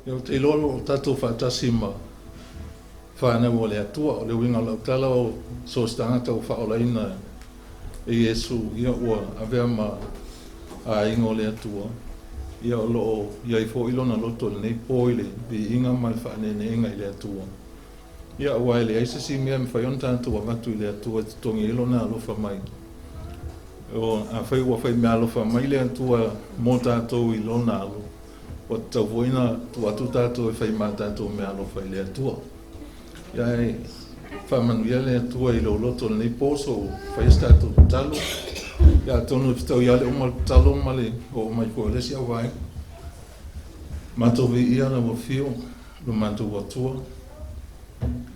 Ou te iloa o lo o tatou faatasi ma fanau a le Atua. O le uiga o lau tala, o so o se tagata ua faaolaina e Iesu, ia ua avea ma aiga o le Atua, ia o lo o i ai foi lona loto i lenei po i le viiga ma le faaneeneega i le Atua. Ia aua e leai se isi mea e mafai ona tatou avatu i le Atua e totogi ai lona alofa mai. O, afai ua fai meaalofa mai le Atua mo tatou i lona alo, ua tatau foi ona tuu atu tatou e fai ma tatou meaalofa i le Atua. Ia ae faamanuia le Atua i lou loto i lenei po, so ua faia se tatou tatalo. Ia atonu e fetaui lava le uma o le tatalo ma le oo mai foi o le isi au vaega. Matou viia lau afio, lo matou Atua,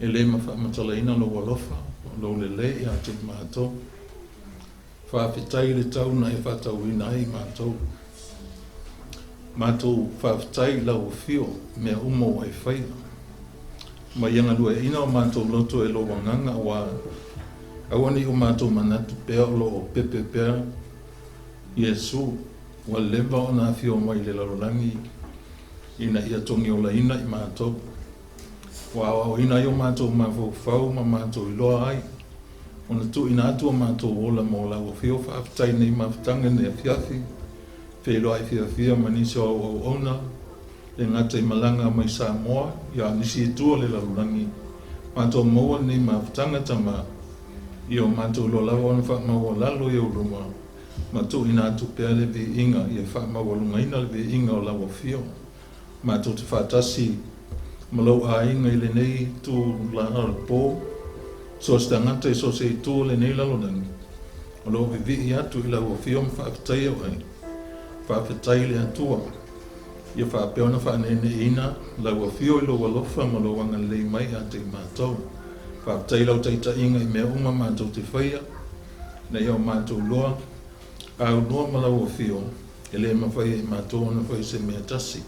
e le ma faamatalaina lou alofa, o lou lelei ia te i matou. Faafetai i le tau na e faatauina ai matou. Matou faafetai i lau afio i mea uma ua e faia, ma ia galueaiina o matou loto e lou Agaga, aua aua ne i o matou manatu pea o lo o pepe pea Iesu ua leva ona afio mai i le lalolagi ina ia togiolaina i matou, ua aoaoina ai o matou mafaufau ma matou iloa ai ona tuuina atu o matou ola mo lau afio. Faafetai i lenei mafutaga i lenei afiafi, feiloai fiafia ma nisi o au auauna, e le gata i malaga mai Samoa, ia a o nisi itu o le lalolagi. Matou maua lenei mafutaga, Tama, ia o matou iloa lava ona faamaualalo i ou luma ma tuuina atu pea le viiga, ia faamaualugaina le viiga o lau afio. Matou te faatasi ma lou aiga i lenei itula o le po, so o se tagata i so o se itu o lenei lalolagi, o lo o vivii atu i lau afio ma faafetaia oe. Faafetai i le Atua, ia faapea ona faaneeneeina lau afio i lou alofa ma lou agalelei mai ia te i matou. Faafetai i lau taitaiga i mea uma matou te faia, ina ia o matou iloa aunoa ma lau afio, e le mafai e i matou ona fai se mea tasi.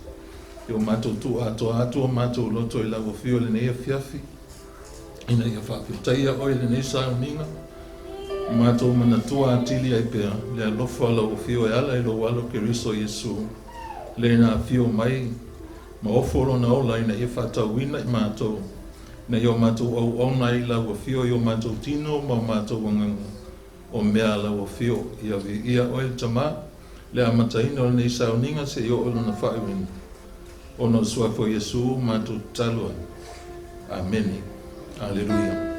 Ia o matou tuu atoa atu o matou loto i lau afio i lenei afiafi, ina ia faafetaia oe i lenei sauniga, matou manatua atili ai pea le alofa o lau afio e ala i lou alo Keriso Iesu, le na afio mai ma ofo lona ola ina ia faatauina i matou, ina ia o matou auauna ai i lau afio i o matou tino ma o matou agaga, o mea a lau afio. Ia viia oe le Tama, le amataina o lenei sauniga seia oo i lona faaiuina, ona o le Suafa o Iesu matou tatalo ai. Amene. Aleluia.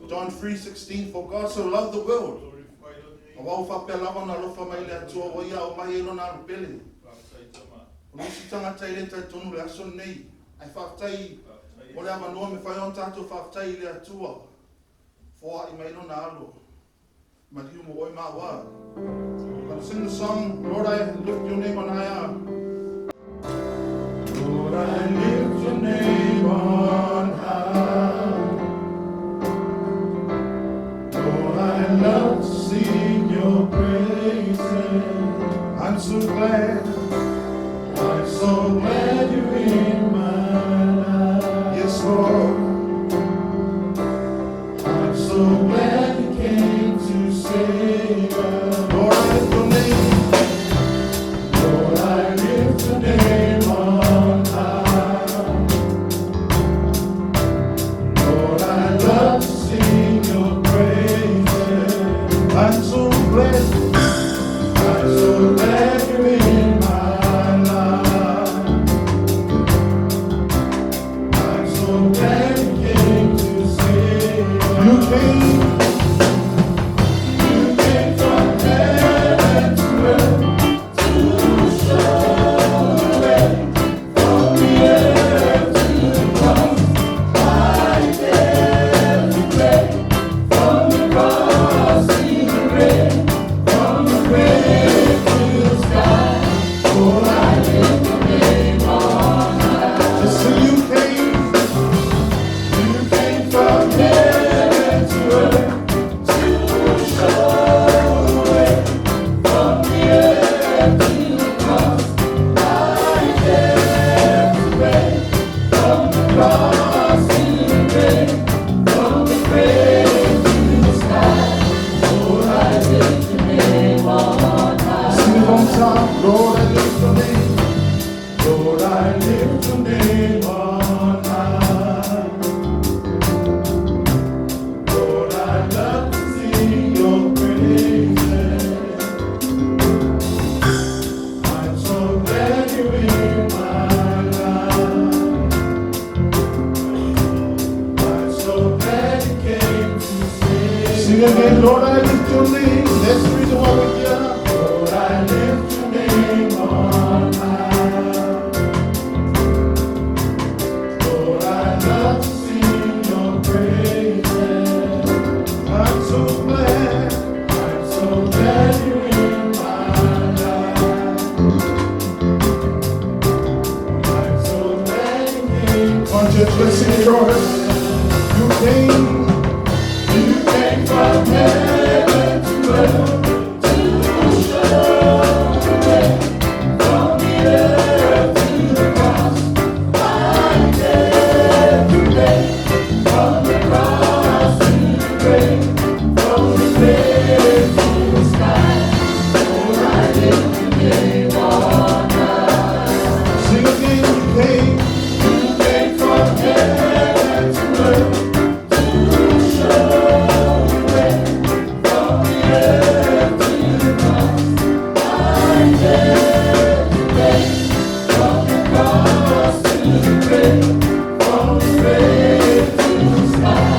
John 3:16, for God so loved the world. Awa o whapea lava na lofa mai le atua o ia o mai e lona alu pele. O nisi tangata i le tai tonu le aso nei. Ai whaftai o le avanoa me whai on tātou whaftai i le atua. Foa i mai lona alo. Mariu mo oi mā wā. We're gonna sing the song, Lord, I lift your name on high. Lord, I lift your name on high. Lord, I love to sing your praises. I'm so glad you're in my life. Yes, Lord, I'm so glad you came to save us. Lord, I lift your name. Lord, I lift your name on high. Lord, I love to sing your praises. I'm so glad you're in my life. I'm so glad you came to save us. You came from heaven to earth to show the way from the earth to the cross. My debt to pay, from the cross to the grave, from the grave to the sky. Oh, I lift your name on high. Just so you came from heaven to earth to show the way from the earth to the cross. My debt to pay, from the cross to the grave, from the grave to the sky. Oh, I lift your name on high. Sing it one time, Lord, I lift your name. Lord, I lift your name on high. Lord, I love to sing your praises. I'm so glad you're in my life. I'm so glad you came to save. Sing again, Lord, I lift your name. That's the reason why we're here. Lord, I lift your name on high. Lord, I love to sing your praises. I'm so glad you're in my life. I'm so glad you came. Come on, church, let's sing the chorus. You came from heaven to earth to show the way from the earth to the cross. My debt to pay, from the cross to the grave, from the grave to the sky. Oh, I lift your name on high. Sing again, you came from heaven to earth to show the way from the earth to the cross. My debt to pay, from the cross to the grave, from the grave to the sky.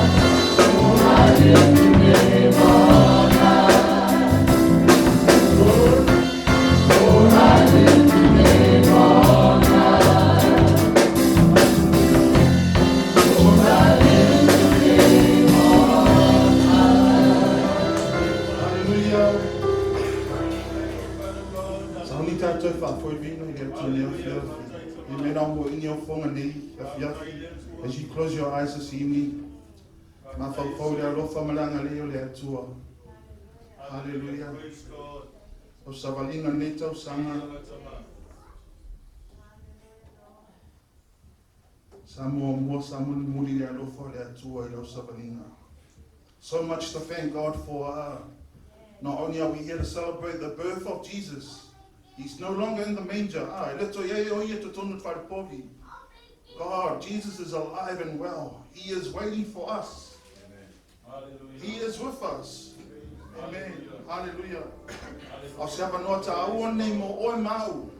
Oh, I lift your name on high. Lord, Lord, I lift your name on high. Lord, I lift your name on high. Hallelujah. Sa honi tātou whaafoi vino i le atu nei afiafi. I mena mo ini o whonga nei afiafi. As you close your eyes this evening, Mafaufau i le alofa ma le agalelei o le Atua. Haleluia. O savaliga lenei tausaga. Sa muamua sa mulimuli le alofa o le Atua i lau savaliga. So much to thank God for. Not only are we here to celebrate the birth of Jesus, He's no longer in the manger. Ah, e le toe i ai o ia i totonu o le falepovi. God, Jesus is alive and well. He is waiting for us. He is with us. Amen. Hallelujah. A o se avanoa tāua nei mo oe ma au.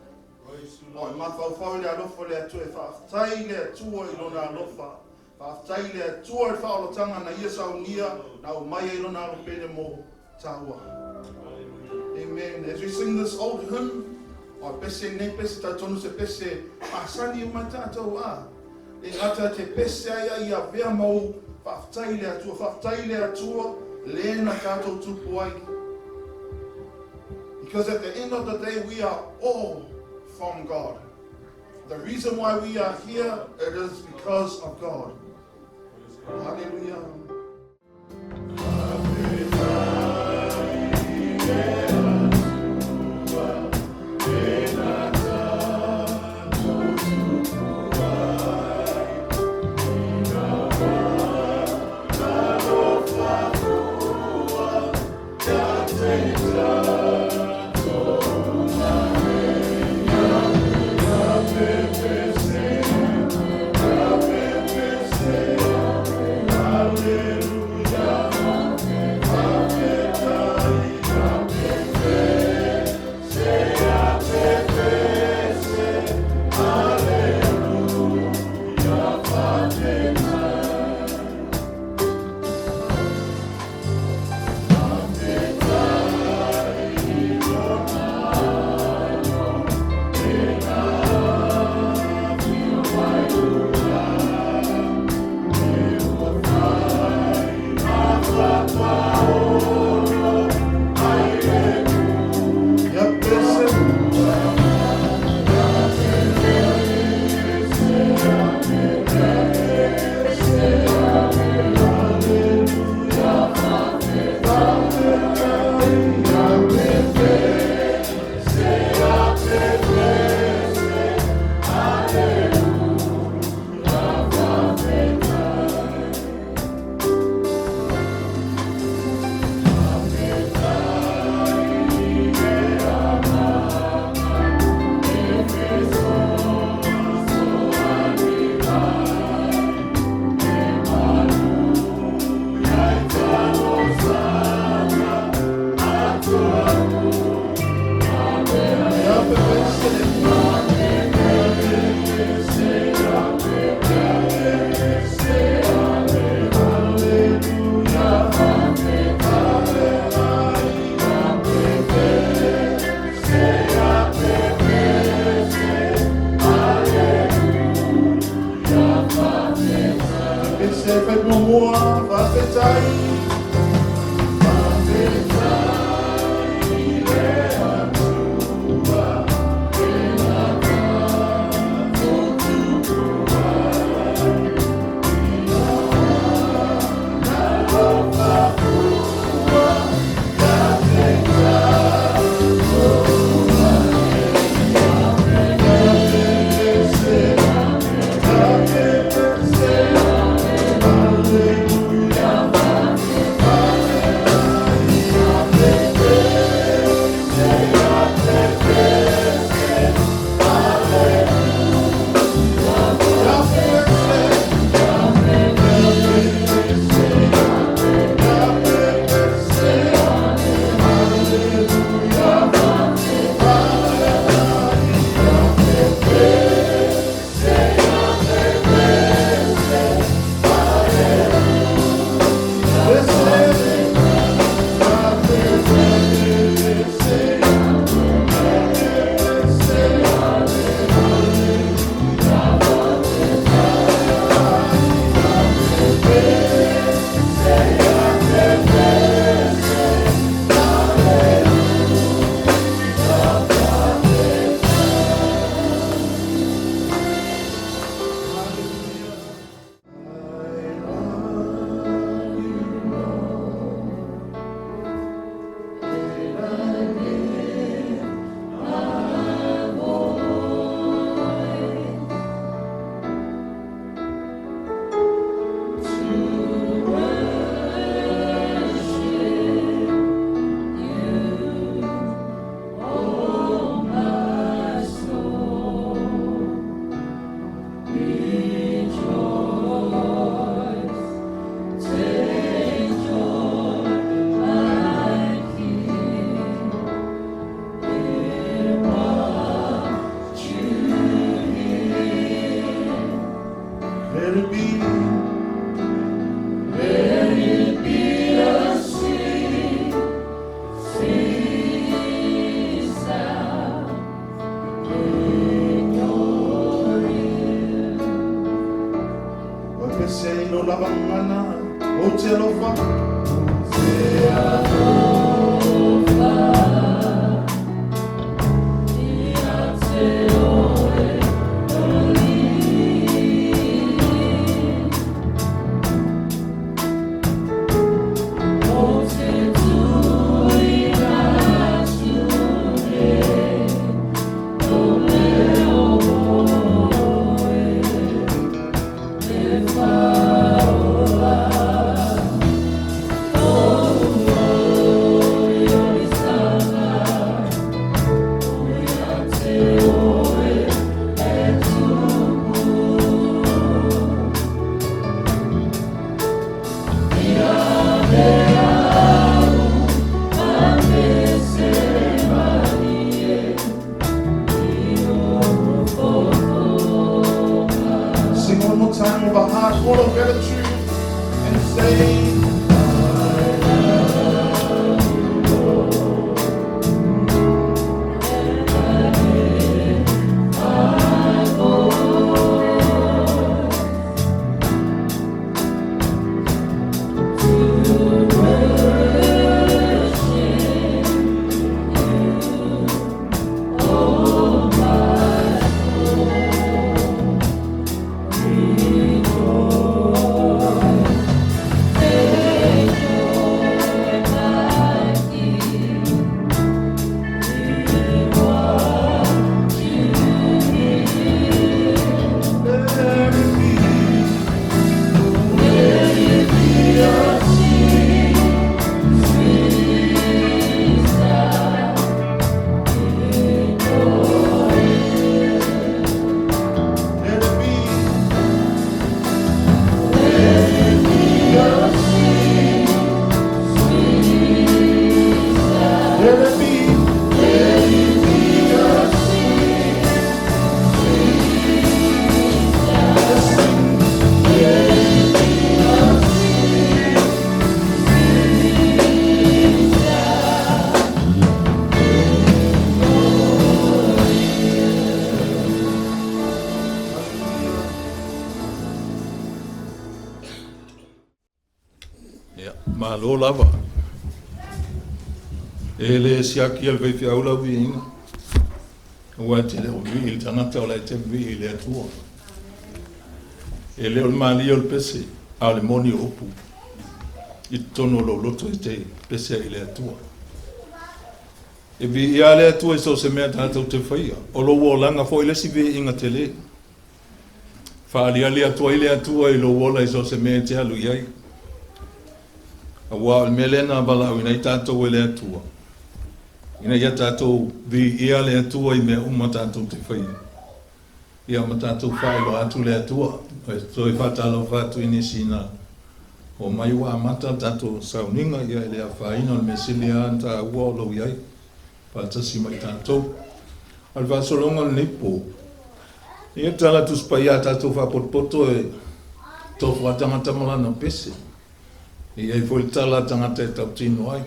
O e mafaufau i le alofa o le Atua e faafetai i le Atua i lona alofa. Faafetai i le Atua i le faaolataga na ia saunia na aumai ai lona alo pele mo tāua. Amen. As we sing this old hymn, o pese nei pese talitonu se pese masani uma tātou a. E gata te pese ai a ia vea mau faafetai i le Atua, faafetai i le Atua le na tātou tupu ai. Because at the end of the day we are all from God. The reason why we are here, it is because of God. Hallelujah. Ia pese. Ia pese. Pese fai muamua, faafetai. Faafetai i le Atua. Hallelujah. Let it be. Let it be a sweet, sweet sound in your ear. O pese i lo lava gagana, ou te alofa. Te alofa, ia te oe o alii. Ou te tuuina atu nei o mea o oe e faaola. Lou oliolisaga o ia te oe e Tupu. Ia avea au ma pese malie i lou fofoga. Sing one more time with a heart full of gratitude and say, And I lift my voice to worship you, oh my soul. Rejoice, take joy, my King, in what you hear. Let it be. Let it be a sweet, sweet sound in your ear. Let it be. Let it be a sweet, sweet sound. Let it be. Let it be a sweet, sweet sound. Let's sing. Let it be a sweet, sweet sound in your ear. Hallelujah. Ia, malo lava. E le siaki e le faifeau lau viiga, aua e te le o vii i le tagata o la e te vii i le Atua. E le o le malie o le pese, a o le moni o upu. I totonu o lou loto e te pese ai i le Atua. E viia le Atua i so o se mea tatou te faia. O lou olaga foi le isi viiga tele. Faaliali atu ai le Atua i lou ola i so o se mea e te alu i ai. Aua o le mea lea na valaauina ai tatou e le Atua, ina ia tatou viia le Atua i mea uma tatou te faia. Ia ma tatou faailoa atu le Atua. E toe faatalofa atu i nisi na oo mai ua amata le tatou sauniga, ia e le afaina o le mea sili lava ona taua o lou i ai faatasi ma i tatou. A o le faasologa o lenei po, ia tala Tusi Paia a tatou faapotopoto e tofu lava tagata ma lana pese. E i ai foi le tala a tagata e tautino ai,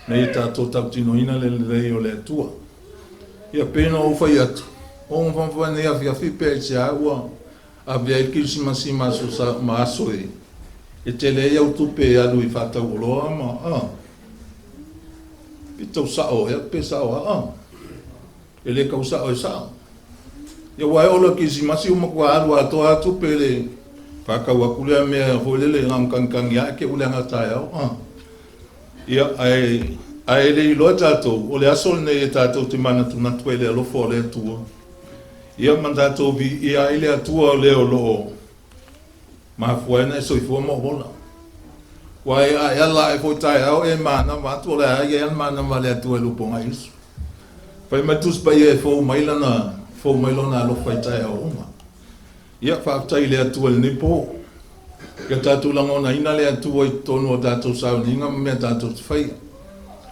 ina ia tatou tautinoina le lelei o le Atua. Ia pei ona ou fai atu, o mafaufau nei afiafi pe aisea ua avea ai le Kerisimasi ma aso sa, ma aso e e tele ai au tupe e alu i faatau oloa ma a pe tau sa'o ea pe sa'o a a e le kau sa'o e sa'o. Ia aua e oo loa i le Kerisimasi ua matua alu atoa lava tupe i le faatau atu lea mea foi lele na ona tagitagi ae te i ua leaga taeao a. Ia ae ae le iloa tatou o le aso lenei e tatou te manatunatu ai i le alofa o le Atua. Ia ma tatou viia ai le Atua o le o lo o mafua ai ona e soifua ma ou ola. Ua e ae ala ae foi taeao e manava atu o le a ia le manava a le Atua i lou pogaiusu. Fai mai le Tusi Paia e fou mai lana fou mai lona alofa i taeao uma. Ia faafetai i le Atua i lenei po. Ia tatou lagonaina le Atua i totonu o tatou sauniga ma mea tatou te faia.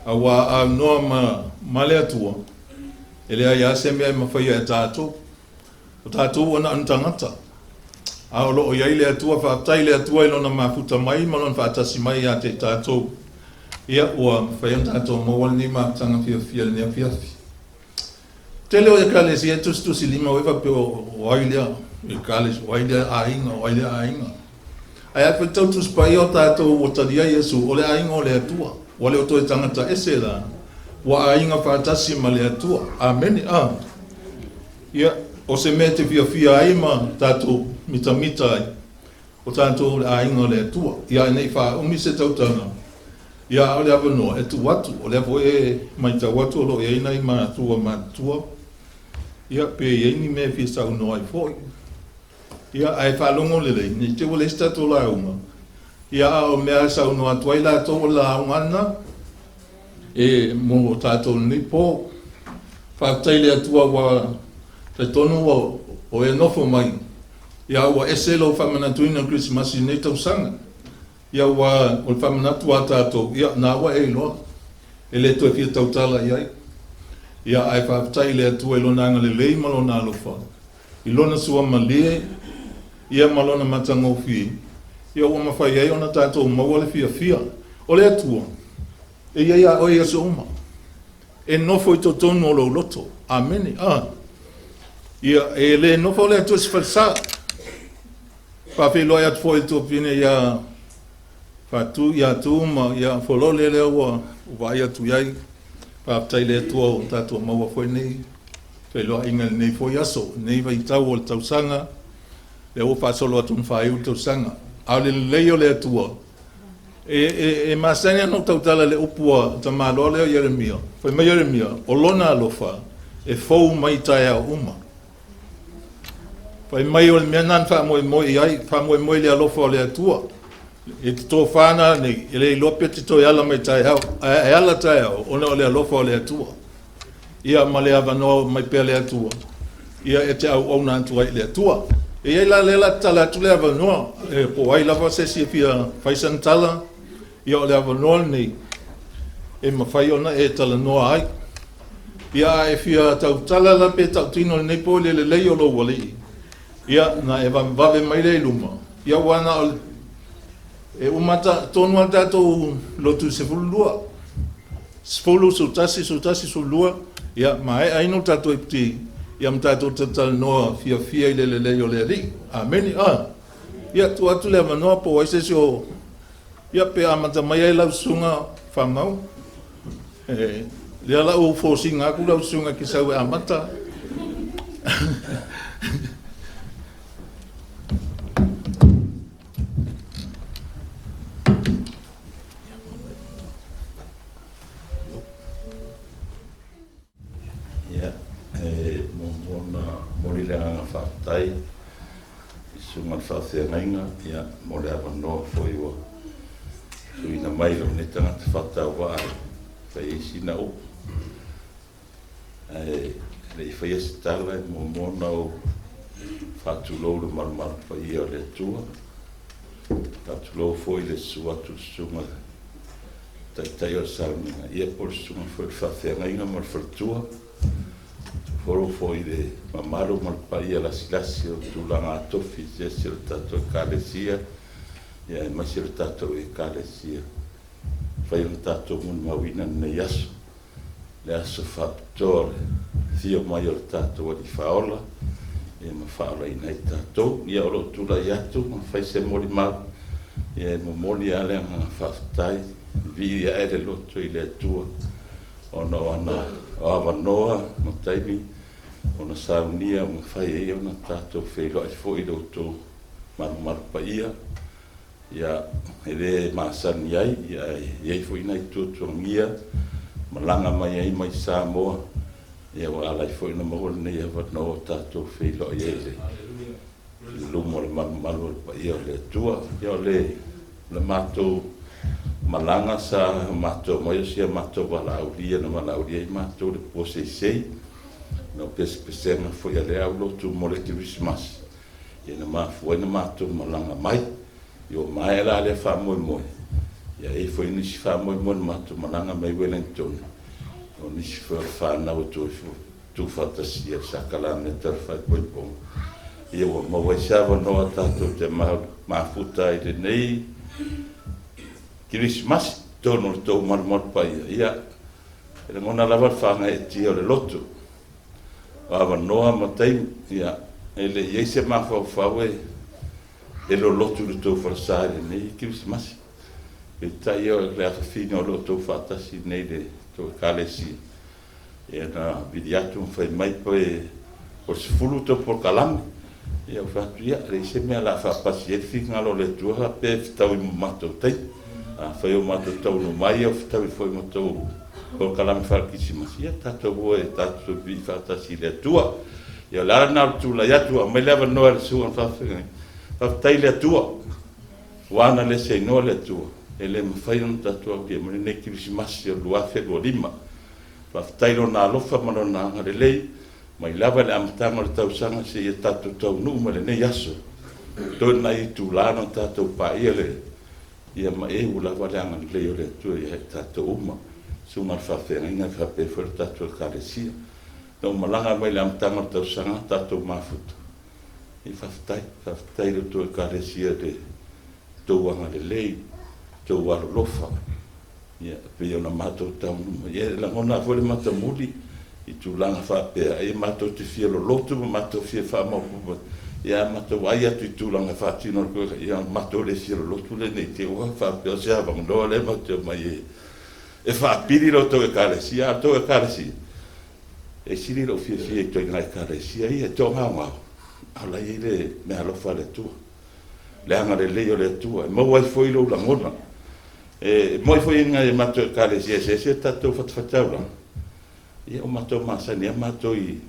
Aua a aunoa ma ma le Atua, e leai lava se mea e mafaia e tatou. O tatou ua na o ni tagata. A o lo o i ai le Atua, faafetai i le Atua i Lona mafuta mai ma Lona faatasi mai ia te i tatou. Ia, ua mafai ona tatou maua lenei mafutaga fiafia i lenei afiafi. Tele o Ekalesia e tusitusilima oi faapea o ai lea Ekalesia, o ai lea aiga, o ai lea aiga. Ae a faitau Tusi Paia o tatou ua talia Iesu, o le aiga o le Atua, ua le o toe tagata ese la, ua aiga faatasi ma le Atua. Amene. A. Ia, o se mea e te fiafia ai ma tatou mitamita ai, o tatou o le aiga o le Atua. Ia, nei faaumi se tautala, ia, a o le avanoa e tuu atu, o lea foi e matau atu o lo o i ai nai matua matutua, ia, pe i ai ni mea e fia saunoa ai foi. Ia, ae faalogo lelei, ne i te i ua leai se tatou lauga, ia, a o mea e saunoa atu ai latou o le lauga lena e mo tatou i lenei po. Faafetai i le Atua ua talitonu ua o e nofo mai, ia ua ese lou faamanatuina o le Kerisimasi i lenei tausaga. Ia ua o le faamanatu a tatou, ia na ua e iloa, e le toe fia tautala i ai. Ia ae faafetai i le Atua i Lona agalelei ma Lona alofa, i Lona suamalie, ia ma Lona matagofie, ia ua mafai ai ona tatou maua le fiafia o le Atua e i ai a oe i aso uma, e nofo i totonu o lou loto. Amene. A. Ia, e le nofo le Atua i se falesa. Faafeiloai atu foi i le tuafafine ia Faatu, ia Tu ma ia Folole lea ua vaai atu i ai. Faafetai i le Atua ua tatou maua foi nei feiloaiga i lenei foi aso, lenei vaitau o le tausaga, lea ua faasolo atu ona faaiu le tausaga. A o le lelei o le Atua, e masani ona ou tautala i le upu a tamaloa lea o Ieremia. Fai mai Ieremia, o lona alofa e fou mai taeao uma. Fai mai o le mea lena na faamoemoe i ai, faamoemoe i le alofa o le Atua. I te tofa na nei, e le iloa pe te toe ala mai taeao, ae ala taeao ona o le alofa o le Atua. Ia ma le avanoa mai pea le Atua, ia e te auauna atu ai i le Atua. E i ai la lea la tatala atu le avanoa, e po o ai lava se isi e fia fai sana tala, ia o le avanoa lenei e mafai ona e talanoa ai. Ia a e fia tautala la pe tautino i lenei po i le lelei o lou alii, ia na e vavevave mai lea i luma, ia ua na o le e uma tonu lava le tatou lotu i le 12. 10, 11, 11, 12, ia maea inu le tatou iputi, ia ma tatou talatalanoa fiafia i le lelei o le Alii. Amene. A. Ia, tuu atu le avanoa po o ai se isi o... Ia, pe amata mai ai lau susuga Famau. E, lea la ua fosiga atu lau susuga e te sau e amata. Ia, e muamua ona momoli le agaga faafetai i susuga i le faafeagaiga, ia, mo le avanoa foi ua tuuina mai i lou nei tagata faatauvaa e fai ai sina upu. Ae le i faia se tala, e muamua ona ou faatulou i le malumalu paia o le Atua. Faatulou foi i le susu atu i le susuga i le Taitai o le Sauniga, ia po o le susuga foi i le Faafeagaiga ma le Faletua. Faatulou foi i le mamalu ma le paia lasilasi o tulaga tofi eseese o le tatou Ekalesia, ia aemaise o le tatou Ekalesia mafai ona tatou molimauina lenei aso, le aso faapitoa o le afio mai o le tatou Alii Faaola, ia ma faaolaina ai tatou. Ia o lou tulai atu ma fai se molimau, ia e momoli lava le agaga faafetai, vivii ae le loto i le Atua ona o ana avanoa ma taimi ona saunia ua mafai ai ona tatou feiloai foi i lo outou malumalu paia. Ia, e le masani ai, ia, ae i ai foi nai tuatuagia malaga mai ai mai Samoa, ia ua ala ai foi ona maua lenei avanoa ua tatou feiloai ai i le luma o le malumalu o le paia o le Atua. Ia, o le matou malaga sa matou omai o si a matou valaaulia na valaaulia ai matou i le Puaseisei, ona o pesepesega foi a lea aulotu mo le Kerisimasi, Ia na mafua ai ona matou malaga mai. Ia ua maea la lea faamoemoe, ia e i ai foi nisi faamoemoe na matou malaga mai Wellington, o nisi foi o fanau e tuufaatasia i le sakalameta o le faaipoipoga. Ia ua maua ai se avanoa tatou te mafuta ai i lenei Kerisimasi i totonu o le tou malumalu paia. Ia, e lagona lava le faagaeetia o le loto, o avanoa ma taimi, ia, e le i i ai se mafaufau e e lolotu i le tou falesa i lenei Kerisimasi. Peitai o le afafine o lo o outou faatasi nei i le tou Ekalesia, Ia na vili atu ma fai mai pe o le 10 tou polokalame. Ia ou fai atu, ia, e leai se mea o le a faapasi ai le finagalo o le Atua faapea e fetaui ma matou taimi. Afai o matou taunuu mai o fetaui foi ma tou polokalame faale-Kerisimasi, ia tatou o e tatou pipii faatasi i le Atua. Ia o le ala lena o le tulai atu, aumai le avanoa i le susuga i le faafeagaiga. Faafetai i le Atua, ua ana le seinoa le Atua, e le mafai ona tatou aulia mai lenei Kerisimasi o le 2025. Faafetai i Lona alofa ma Lona agalelei mai lava i le amataga o le tausaga seia tatou taunuu mai lenei aso. Toe nai itula ona tatou paia le ia maeu lava le agalelei o le Atua ia i tatou uma, Susuga i le Faafeagaiga faapea foi le tatou Ekalesia. Na ou malaga mai i le amataga o le tausaga tatou mafuta. Ia faafetai, faafetai i le tou Ekalesia i le tou agalelei, tou alolofa. Ia, e pei ona matou taunuu mai, ia e lagona lava foi le matamuli i tulaga faapea, ia matou te fia lolotu ma matou fia faamaopoopo, ia a matou vaai atu i tulaga e faatino e le koe, ia ona matou le fia lolotu lea ne i te i ua faapea o se avanoa lea matou te omai e faapili la outou Ekalesia. A o le tou Ekalesia, e sili lou fiafia i ituaiga Ekalesia ia e toagaogao, a o la e i ai le meaalofa a le Atua, le agalelei o le Atua e maua ai foi lou lagona. E moni foi i nai a matou Ekalesia eseese a tatou fatafataulaga, ia o matou masani lava matou i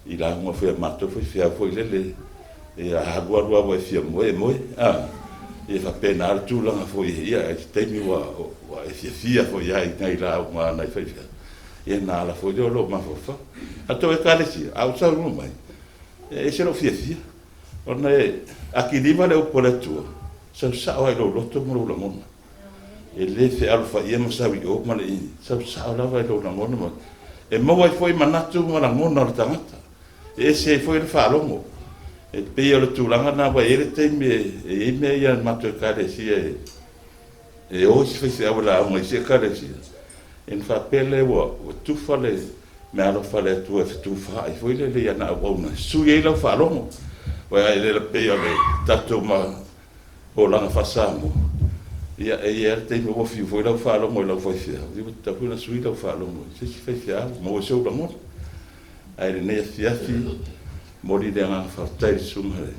i lauga foi a matou faifeau foi lele, ia a alu alu lava ua e fia moe, e moe, a. Ia e faapena le tulaga foi, ia i se taimi ua ua e fiafia foi lava i nai lauga a nai faifeau, ia ona ala foi lea o lou mafaufau. A outou Ekalesia, a ou saunoa mai, e ese lou fiafia, Ona e akiliva le upu a le Atua, sau sao lava i lou loto ma lou lagona. E le fealofaia ma sau i o ma le i, sau sao lava i lou lagona ma e maua ai foi manatu ma lagona o le tagata. E ese ai foi le faalogo. E pei o le tulaga lena aua e i ai le taimi e i ai mea ia a le matou Ekalesia e e o isi faifeau e lauga i isi Ekalesia, ona faapea lea ua tufa le meaalofa a le Atua e fetufaai foi lele i ana auauna e sui ai lau faalogo. Aua e le pei o le tatou olaga faa-Samoa, ia e i ai lava le taimi ua fiu foi lau faalogo i lau faifeau, ia ua tatau foi ona sui lau faalogo i se isi faifeau, maua ai sou lagona. Ae i lenei afiafi, e momoli le agaga faafetai i le susuga i le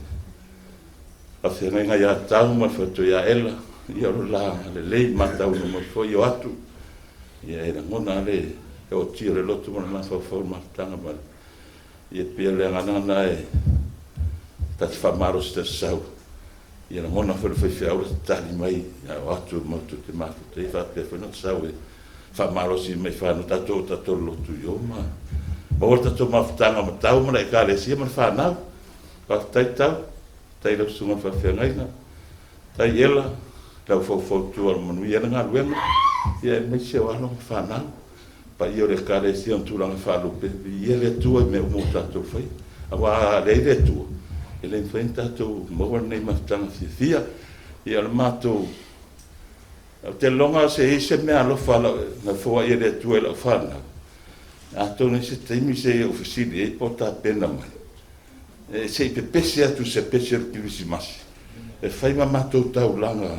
faafeagaiga ia Tau ma le faletua ia Ela, ia o le la agalelei, matauina mai foi o atu, ia e lagona lava le ootia o le loto ma le mafaufau i le mafutaga ma le, ia e pei o le agaga lena e ta te faamalosi tasau, ia lagona foi e le faifeau le tatali mai a o atu matou te mafuta, ia faapea foi ona sau e faamalosi mai fanau tatou o tatou lotu i o ma maua le tatou mafutaga ma Tau ma le Ekalesia ma le fanau. Faafetai Tau. Faafetai i lau susuga i le faafeagaiga, faafetai Ela i lau faufautua o le manuia ai le galuega, ia aemaise o alo ma fanau, paia o le Ekalesia i ona tulaga faalupe, viia le Atua i mea uma ua tatou faia. Aua a leai le Atua, e le mafai ona tatou maua lenei mafutaga fiafia. Ia o le matou, ou te lagona se i ai se meaalofa na foai e le Atua i lau fanau, atonu i se taimi se i ou fesili ai po o tapena mai, Se i pepese atu i se pese o le Kerisimasi e fai ma matou taulaga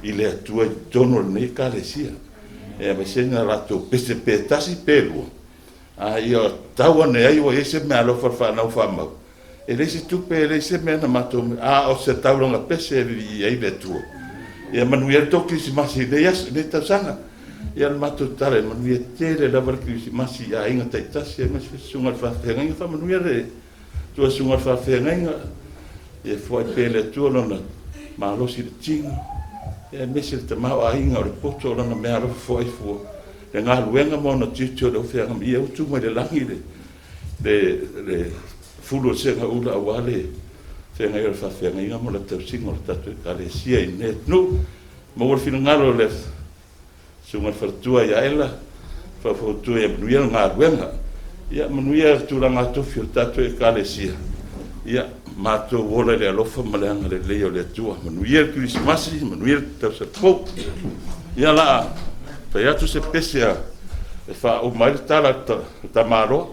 i le Atua i totonu o lenei Ekalesia. E aveese ni a latou pese pe tasi pe lua, a ia tau ane ai ua i ai se meaalofa a le fanau faamau. E leai se tupe, e leai se mea na matou, a o se taulaga pese e vivii ai le Atua. Ia manuia ai le tou Kerisimasi i lenei aso, i lenei tausaga. Ia o le matou tala, ia manuia tele lava le Kerisimasi i aiga taitasi aemaise foi susuga i le faafeagaiga. Faamanuia le Atua i susuga i le faafeagaiga, ia foai pea e le Atua lona malosi i le tino, aemaise le tamaoaiga o le poto o lana meaalofa foai fua, le galuega ma ona tiute o lo o feagai, ia utu mai le lagi le fulu o le segaula aua le feagai o le faafeagaiga ma le tausiga o le tatou Ekalesia i lenei atunuu. Maua le finagalo o le Susuga i le faletua ia Ela, faufautua ia manuia le galuega. Ia manuia le tulaga tofi o le tatou Ekalesia. Ia Matou ola i le alofa ma le agalelei o le Atua. Manuia le Kerisimasi, manuia le tausaga fou. Ia la fai atu se pese a e faauma ai le tala a le tamaloa.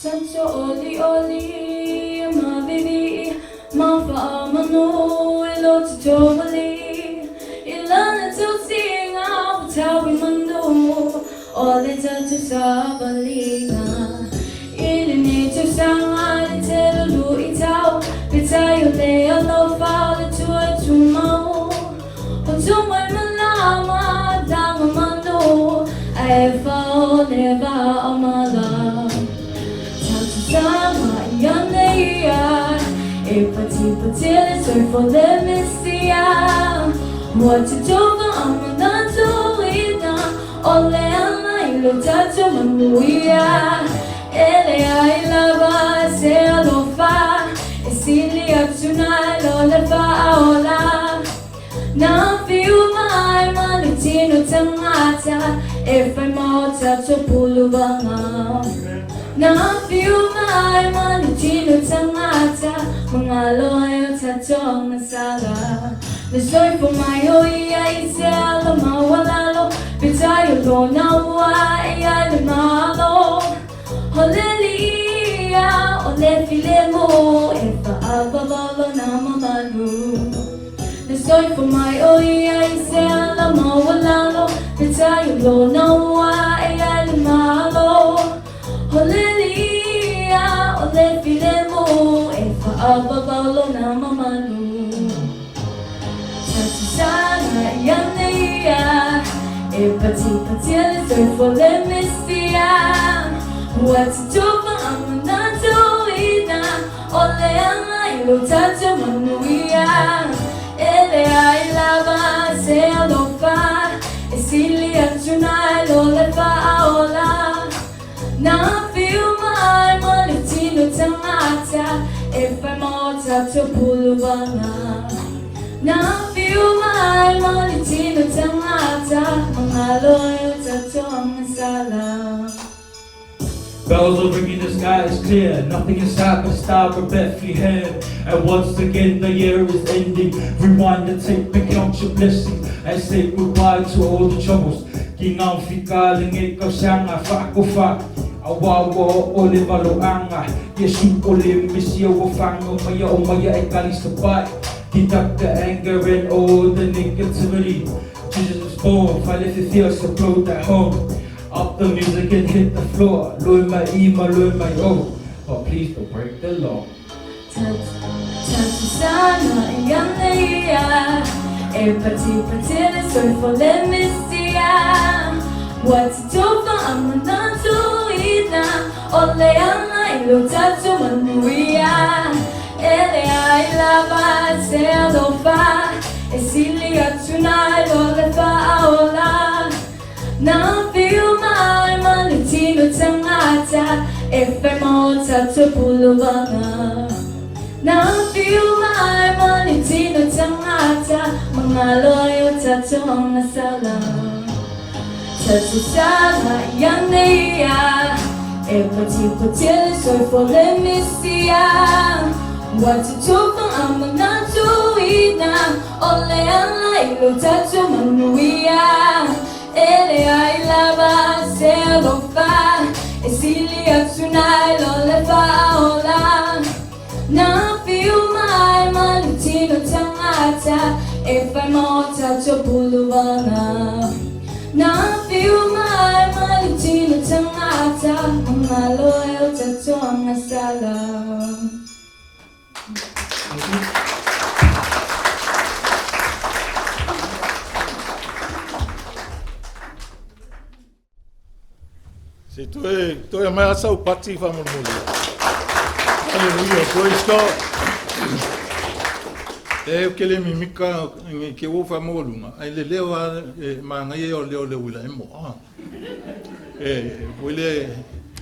Tato oli oli ma vivi ma fa manu e lo te tovali i lana tausinga o tawi manu o le tatu sabalinga i le nei tausanga le te lulu i tau pe tai o le alofa o le tua e tumau o tumai malama tanga manu ae fao le va o mala. Tama ia e pati pati le soifo le Mesia. Ua tutuva amanatuina o le ana i lo tatou manuia. E leai lava se alofa e sili atu nai lo le faaola. Na fiu mai ma le tino tagata e fai ma o tatou puluvaga. Na fiu mai ma le tino tagata magalo ai o tatou agasala. Le soifo mai o ia i se ala maualalo peitai o lona ua e ai le Malo. O le lia o le filemu e faapaapa lona mamalu. Le soifo mai o ia i se ala maualalo peitai o lona ua e ai le Malo. O le lia o le filemu e faapaapa lona mamalu. Tatusaga ia nei e patipatia le soifo le Mesia. Ua tutufa amanatuina o le aga i lo tatou manuia. E leai lava se alofa e sili atu nai lo le faaola. Na fiu mai ma le tino tagata e fai ma o tatou puluvaga. Na fiu mai ma le tino tagata magalo ai o tatou agasala. Bells are ringing, the sky is clear. Nothing in sight but star of Bethlehem. And once again the year is ending. Rewind the tape and count your blessings and say goodbye to all the troubles. Ki ngā whika le nge kausanga whaakofa. A wawa o le maloanga. Yesu o le Mesia wa whango maya o maya e kali sapai. Deduct the anger and all the negativity. Jesus was born, Falefithia, so blow that home. Up the music and hit the floor. Loi mai i ma loi mai o. But please don't break the law. Tatusaga ia ia e patipati le soifo le Mesia. Ua tutufa amanatuina o le aga i lo tatou manuia. E leai lava se alofa e sili atu nai lo le faaola. Na fiu mai ma le tino tagata e fai ma o tatou puluvaga. Na fiu mai ma le tino tagata magalo ai o tatou agasala. Tatusaga ia ia e patipati le soifo le Mesia. Ua tutufa amanatuina o le aga i lo tatou manuia. E leai lava se alofa e sili atu nai lo le faaola. Na fiu mai ma le tino tagata e fai ma o tatou puluvaga. Na fiu mai ma le tino tagata magalo ai o tatou agasala. Se toe, toe mai asa u pati whamolemole. Hallelujah, praise God. E o ke le mimika nge ke o whamolunga. Ai le leo a e maangai e o leo le wila e moa. E, wile,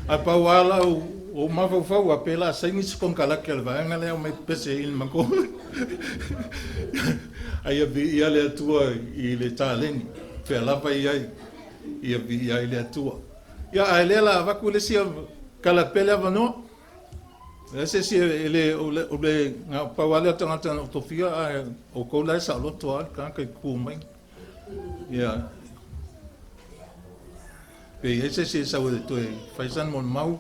a pau ala o, o mafaufau a pela saini se konkalake al vaega lea o mai pese i le mako. Ai a vi ia le Atua i le taleni. Fea lava i ai, ia vi ia i le Atua. Ia, a o lea o le a avatu le isi tala pea le avanoa. E leai se isi e le, o le, o le, na o pau lava lea o tagata na ou tofia, ae o outou la e saoloto lava le tagata e tutu mai. Ia, pe i ai se isi e sau e toe fai sana molimau.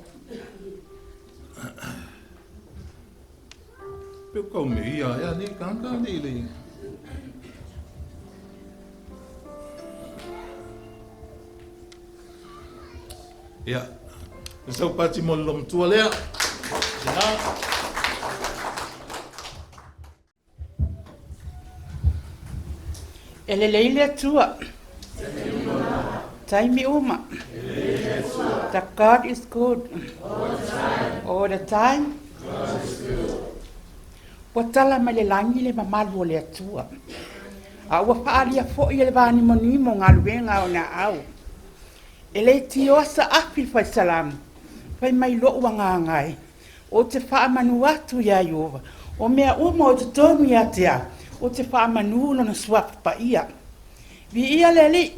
Pe ua tau meia ea nei tagata nei le. Ia, le saupati mo le lomatua lea. Tina. E lelei le Atua. Taimi uma. The God is good. All the time. Ua tala mai le lagi le mamalu o le Atua. A ua faaalia foi e le vanimonimo galuega a ona aao. E le tioa saafi le fai Salamo, fai mai lo'u agaga e, ou te faamanu atu iā Ieova, o mea uma o i totonu ia te au, ou te faamanū lona suafa paia. Viia le Alii.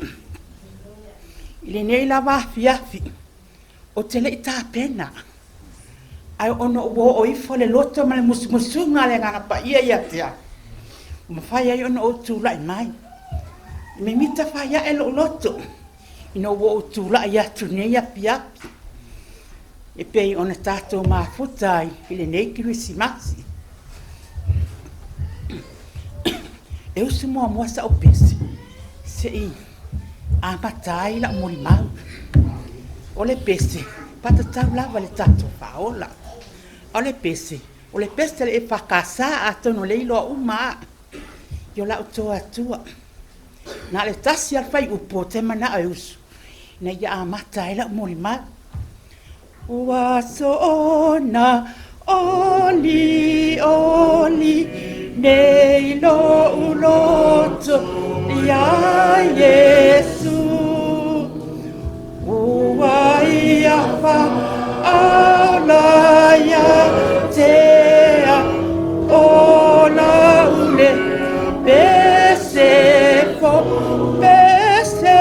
I lenei lava afiafi, ou te le i tapena, ae ona ua oo ifo le loto ma le musumusuga a le Agaga Paia ia te au, ua mafai ai ona ou tulai mai. E mimita fai ae lou loto ina ua ou tulai atu i lenei afiafi e pei ona tatou mafuta ai i lenei Kerisimasi. E usu muamua sa'u pese se'i amata ai la'u molimau. O le pese faatatau lava i le tatou Faaola. A o le pese, o le pese a le EFKS, atonu o lea e iloa uma lava i o la outou Atua. Na o le tasi lava le fuaiupu ou te manao e usu ina ia amata ai la'u molimau. Ua soona olioli nei lo'u loto iā Iesu, ua ia faaola ia te au, o lau le pese fou, pese,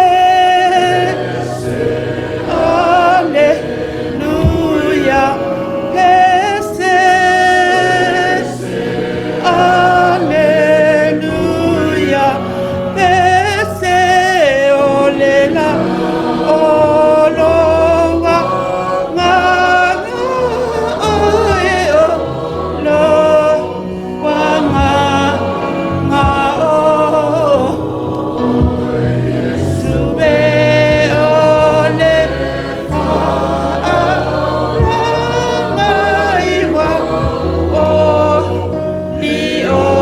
Aleluia, pese, Aleluia, pese, o le la o loa agaga oe o lou agaga o Iesu e o le faaola iwa o liolia.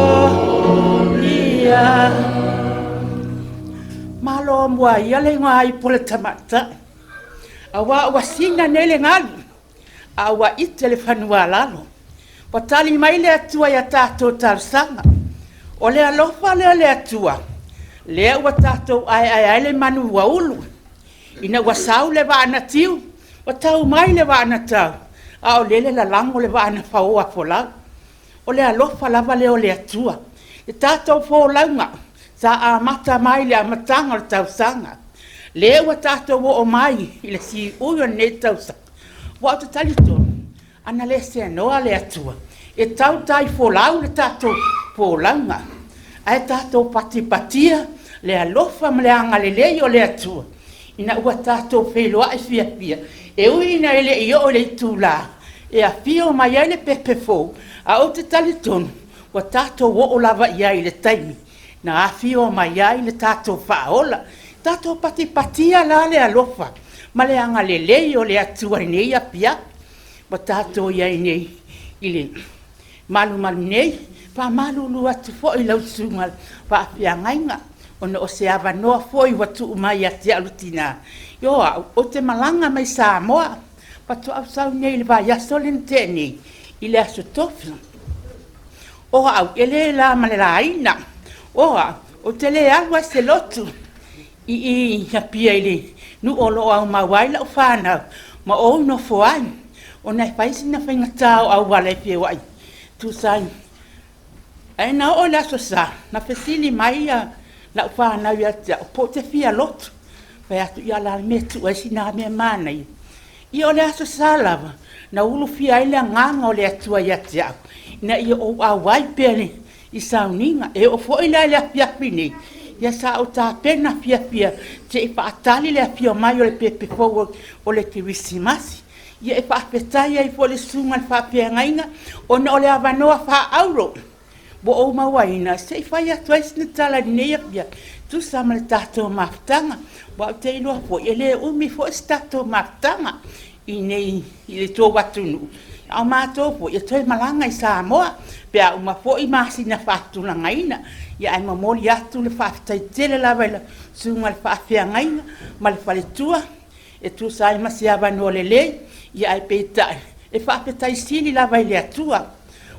Malo mua ia le igoa ipo le tamaitai, auā ua sina nei le galu, a ua ite le fanua a lalo. Ua tali mai le Atua i a tatou talosaga. O le alofa lea o le Atua, lea ua tatou aeae ai le manu ua ulu. Ina ua sau le vaa na tiu, ua tau mai le vaa na tau, a o lele lalago le vaa na faoa folau. O le alofa lava lea o le Atua. Le tatou folauga sa amata mai i le amataga o le tausaga, lea ua tatou oo mai i le siui o lenei tausaga. Aua ou te talitonu, ana le seanoa le Atua, e tautai folau le tatou folauga, ae tatou patipatia le alofa ma le agalelei o le Atua ina ua tatou feiloai fiafia, e ui ina e le i oo i le itulā e afio mai ai le pepe fou, a ou te talitonu ua tatou oo lava i ai i le taimi na afio mai ai le tatou Faaola. Tatou patipatia la le alofa ma le agalelei o le Atua i lenei afiafi ua tatou i ai nei i le malumalu nei. Faamalulu atu foi i lau susuga faafeagaiga, ona o se avanoa foi ua tuu mai ia te au le tinā. O au, ou te malaga mai Samoa, faatoa ou sau nei i le vaiaso lea na tea nei, i le aso Tofi. O au, e le la ma le laina. O au, ou te le alu ai se lotu i i Apia i le nuu o lo o aumau ai lau fanau ma ou nofo ai, ona e fai sina faigata o auala e feoai tusa ai. Ae na oo i le aso Sa, na fesili mai lau fanau ia te au, po o te fia lotu. Fai atu, ia o le a le mea e tuu ai sina mea manaia? Ia o le Aso Sa lava na ulufia ai le Agaga o le Atua ia te au, ina ia ou auai pea i sauniga. E oo foi la i le afiafi nei, ia sa ou tapena fiafia se i faatali le afio mai o le pepe fou o le Kerisimasi. Ia e faafetai ai foi i le susuga i le faafeagaiga ona o le avanoa faaauro ua ou mauaina se i fai atu ai sina tala i lenei afiafi, tusa ma le tatou mafutaga. Aua ou te iloa foi, e le umi foi se tatou mafutaga i inei i le tou atunuu, a o matou foi e toe malaga i Samoa pe a uma foi masina faatulagaina. Ia ae momoli atu le faafetai tele lava i le susuga i le faafeagaiga ma le faletua e tusa ai ma se avanoa lelei, ia ae peitai, e faafetai sili lava i le Atua.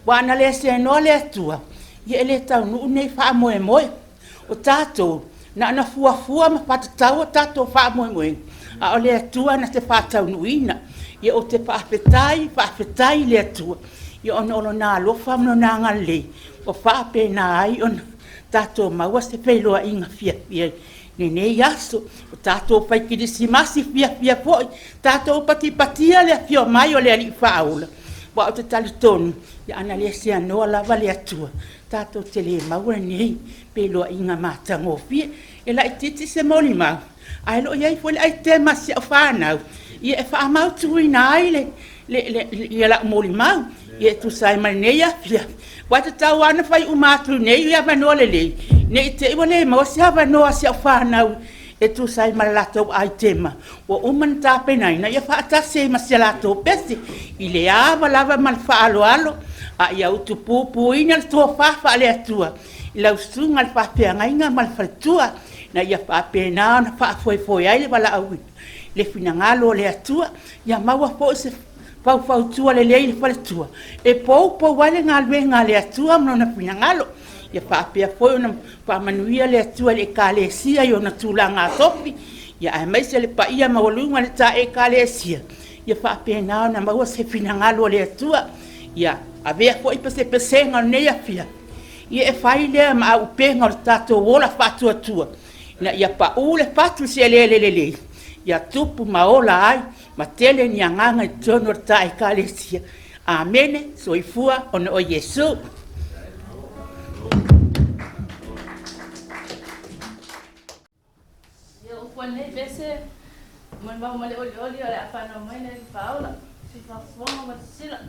Aua ana le seanoa le Atua, ia e le taunuu lenei faamoemoe. O tatou, na ona fuafua ma faatatau o tatou faamoemoega, a o le Atua na te faataunuuina. Ia ou te faafetai, faafetai i le Atua, ona o Lona alofa ma Lona agalelei ua faapena ai ona tatou maua se feiloaiga fiafia i lenei aso. Ua tatou fai kerisimasi fiafia foi, tatou patipatia le afio mai o le Alii Faaola, aua ou te talitonu, ana le seanoa lava le Atua, tatou te le maua lenei feiloaiga matagofie. E laitiiti se molimau, ae o lo o i ai foi le aitema a si au fanau e faamautuina ai lau molimau e tusa ai ma lenei afiafi. Aua e tatau lava ona fai uma atu i nei avanoa lelei, ne i te i ua le maua se avanoa o si au fanau e tusa ai ma le latou aitema ua uma ona tapenaina faatasi ai ma si a latou pese. I le ava lava ma le faaaloalo, a ia utupupuina le tofa faale-Atua i lau susuga i le faafeagaiga ma le faletua, ina ia faapena ona faafoefoe ai le valaauina i le finagalo o le Atua. Ia maua foi se faufautua lelei i le faletua e poupou ai le galuega a le Atua ma Lona finagalo. Ia faapea foi ona faamanuia le Atua i le Ekalesia i ona tulaga tofi, aemaise le paia maualuga i le ta Ekalesia, ia faapena ona maua se finagalo o le Atua. Ia avea foi pesepesega o lenei afiafi, ia e fai lea ma auupega o le tatou ola faatuatua, ina ia pau le fatu i se eleele lelei, ia tupu ma ola ai ma tele ni agaga i totonu o le ta Ekalesia. Amene. Soifua ona o Iesu. Ia upu a lenei pese, molimau ma le olioli o le a fanau mai le Alii Faaola, sui faafofoga ma le sisila.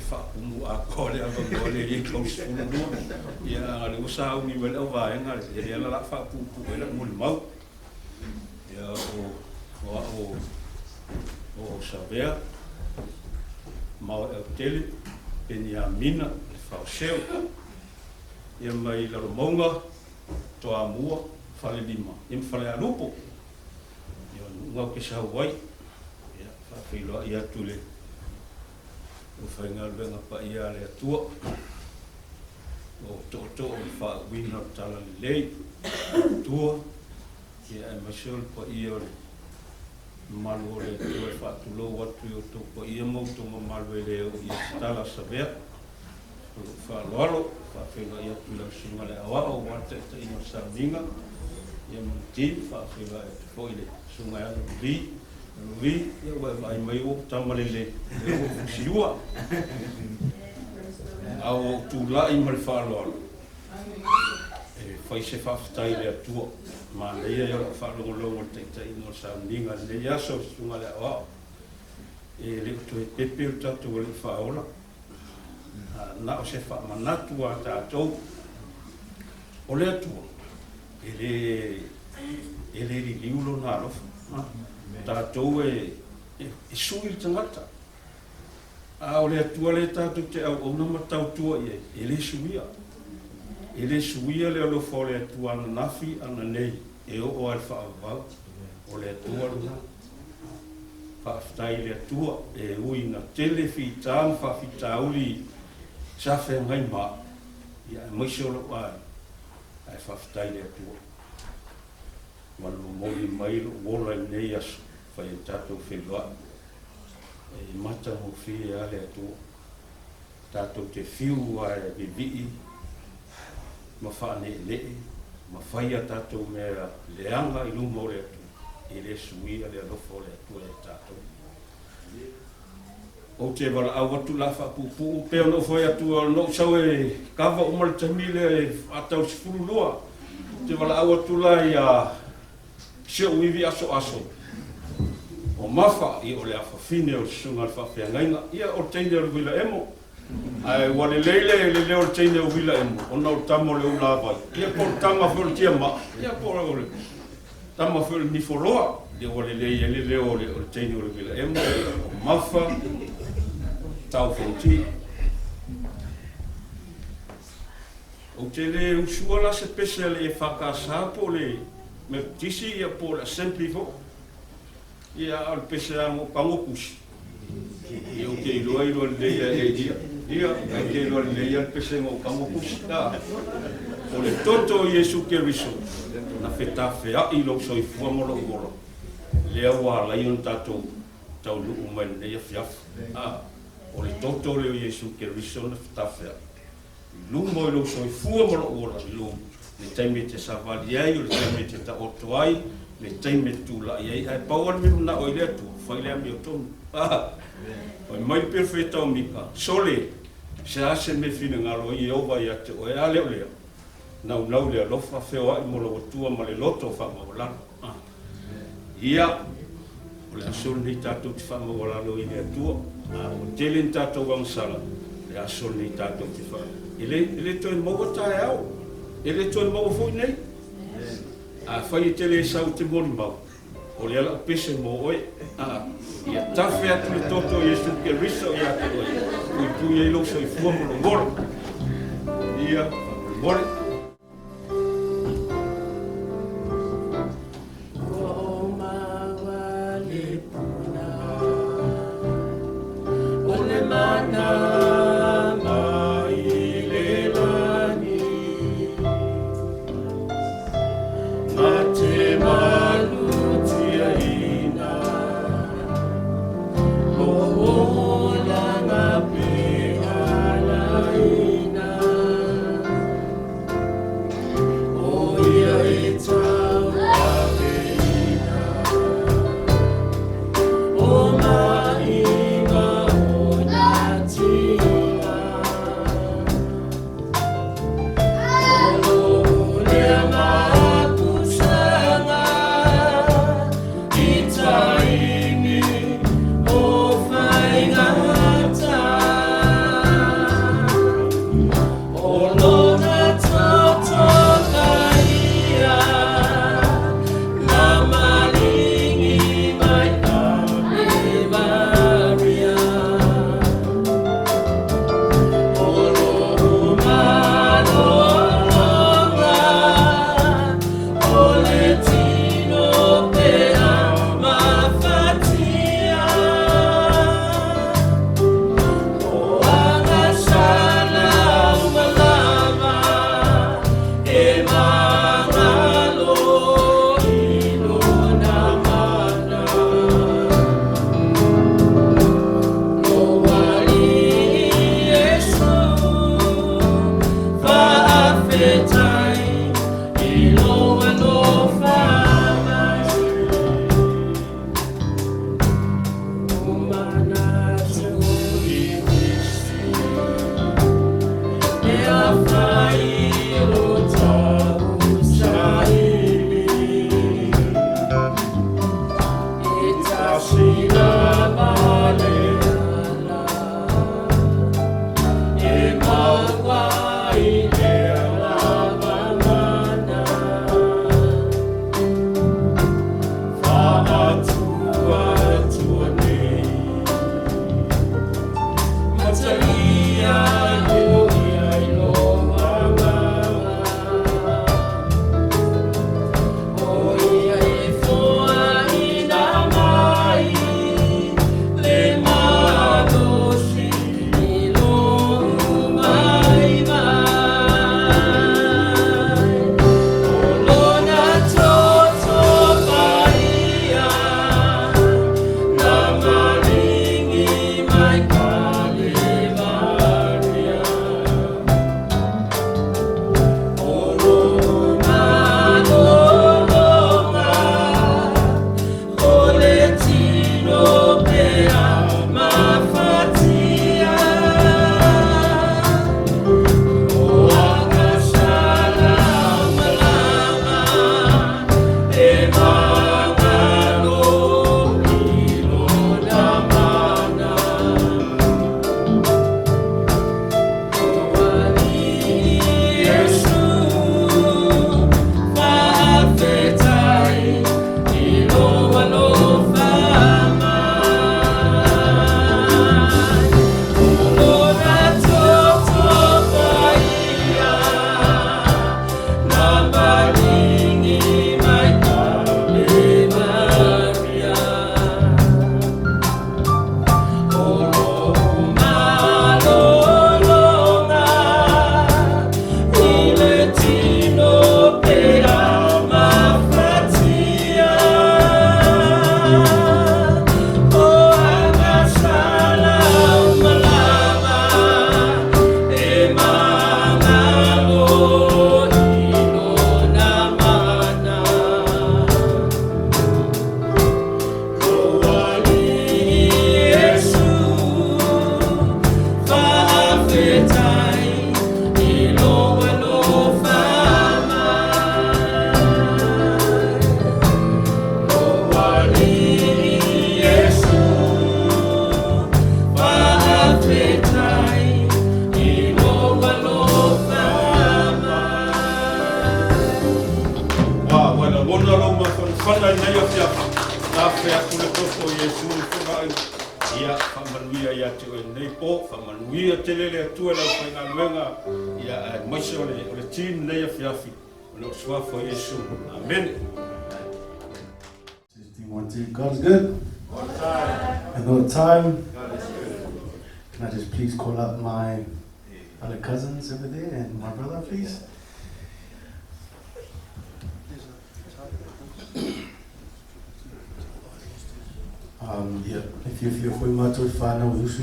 faatumu atoa le avanoa lea e i ai 32. Ia, a o lea ua sauni mai le auvaega lea, lea la o le a faapuupuu ai lau molimau. Ia, o au o Savea, Maoeautele, Peniamina, Lefaoseu. Ia mai Lalomauga, Toamua, Falelima, ia ma Falealupo. Ia o le nuu lena ou te sau ai. Ia, faafeiloai atu i le aufaigaluega paia a le Atua o tootoo i le faauuina o le Talalelei a le Atua, ia aemaise o le paia o le mamalu o le Atua e faatulou atu i outou paia ma outou mamalu e le oo i ai se tala a Savea. Ma lou faaaloalo, faafeiloai atu i lau Susuga i le Aoao aua le taitaiga o le sauniga, ia ma le team. Faafeiloai atu foi i le Susuga ia Luluvi. Luluvi, ia ua e vaai mai ua ou tama lelei, lea ua ou fusiua. A ua ou tulai ma le faaaloalo e fai se faafetai i le Atua. Manaia ia o lau faalogologo i le taitaiga o le sauniga i lenei aso, le Susuga i le Aoao. E le o toe pepe lo tatou Alii Faaola. Na o se faamanatu a tatou. O le Atua, e le, e le liliu lona alofa. Tatou e, e, e sui le tagata. A o le Atua lea tatou te auauna ma tautua i ai, e le suia. E le suia le alofa o le Atua ananafi, ananei, e oo lava i le faavavau. O le Atua lena. Faafetai i le Atua, e ui ina tele fita ma faafitauli sa feagai ma au, ia aemaise o lou aiga, ae faafetai i le Atua ua momoli mai lou ola i lenei aso, fai ai tatou feiloai. E matagofie lava le Atua. Tatou te fiu lava e vivii ma faaneenee ma fai a tatou mea leaga i luma o le Atua, e le suia le alofa o le Atua ia tatou. Ou te valaau atu la faapuupuu pei ona ou fai atu na ou sau e kava uma le taimi lea e faatau i le 12. Ou te valaau atu la ia si ou ivi asoaso o Mafa, ia o le afafine o le susuga i le faafeagaiga, ia o le teine o le uila emo. Ae ua lelei le le leo o le teine o uila emo, ona o le tama o le ulavai, ia po o le tama foi o le tiamaa, ia po o le tama foi o le nifoloa, ia ua lelei ai le leo o le teine o le uila emo, o Mafa Tau Fonoti. Ou te le usua la se pese a le EFKS po o le Metotisi ia po o le Assembly foi. Ia a o le pese lava na ou tago tusi. Ia ou te iloa iloa lelei lava e ia. Ia, ou te iloa lelei lava le pese na ou tago tusi. A, o le toto o Iesu Keriso na fetafea'i lou soifua ma lou ola, lea ua ala ai ona tatou taunuu mai i lenei afiafi. A, o le toto lea o Iesu Keriso na fetafea'i. I luma o lou soifua ma lou ola i lou le taimi e te savali ai, o le taimi e te taoto ai, le taimi e te tulai ai, ae pau lava le mea manao ai le Atua, fai le amiotonu. Fai mai le perofeta o Mika, Sole, se a se mea e finagalo ai Ieova ia te oe, a le o lea? Naunau i le alofa, feoai mo lou Atua ma le loto faamaualalo. Ia, o le aso lenei tatou te faamaualalo i le Atua. A ua tele ni tatou agasala, o le aso lenei tatou te fa... E le, e le toe maua taeao. E le toe maua foi nei. Afai e te le sau i te molimau, o lea lau pese mo oe. A, ia tafe atu le toto o Iesu Keriso ia te oe, puipui ai lou soifua ma lou ola. Ia, faamolemole.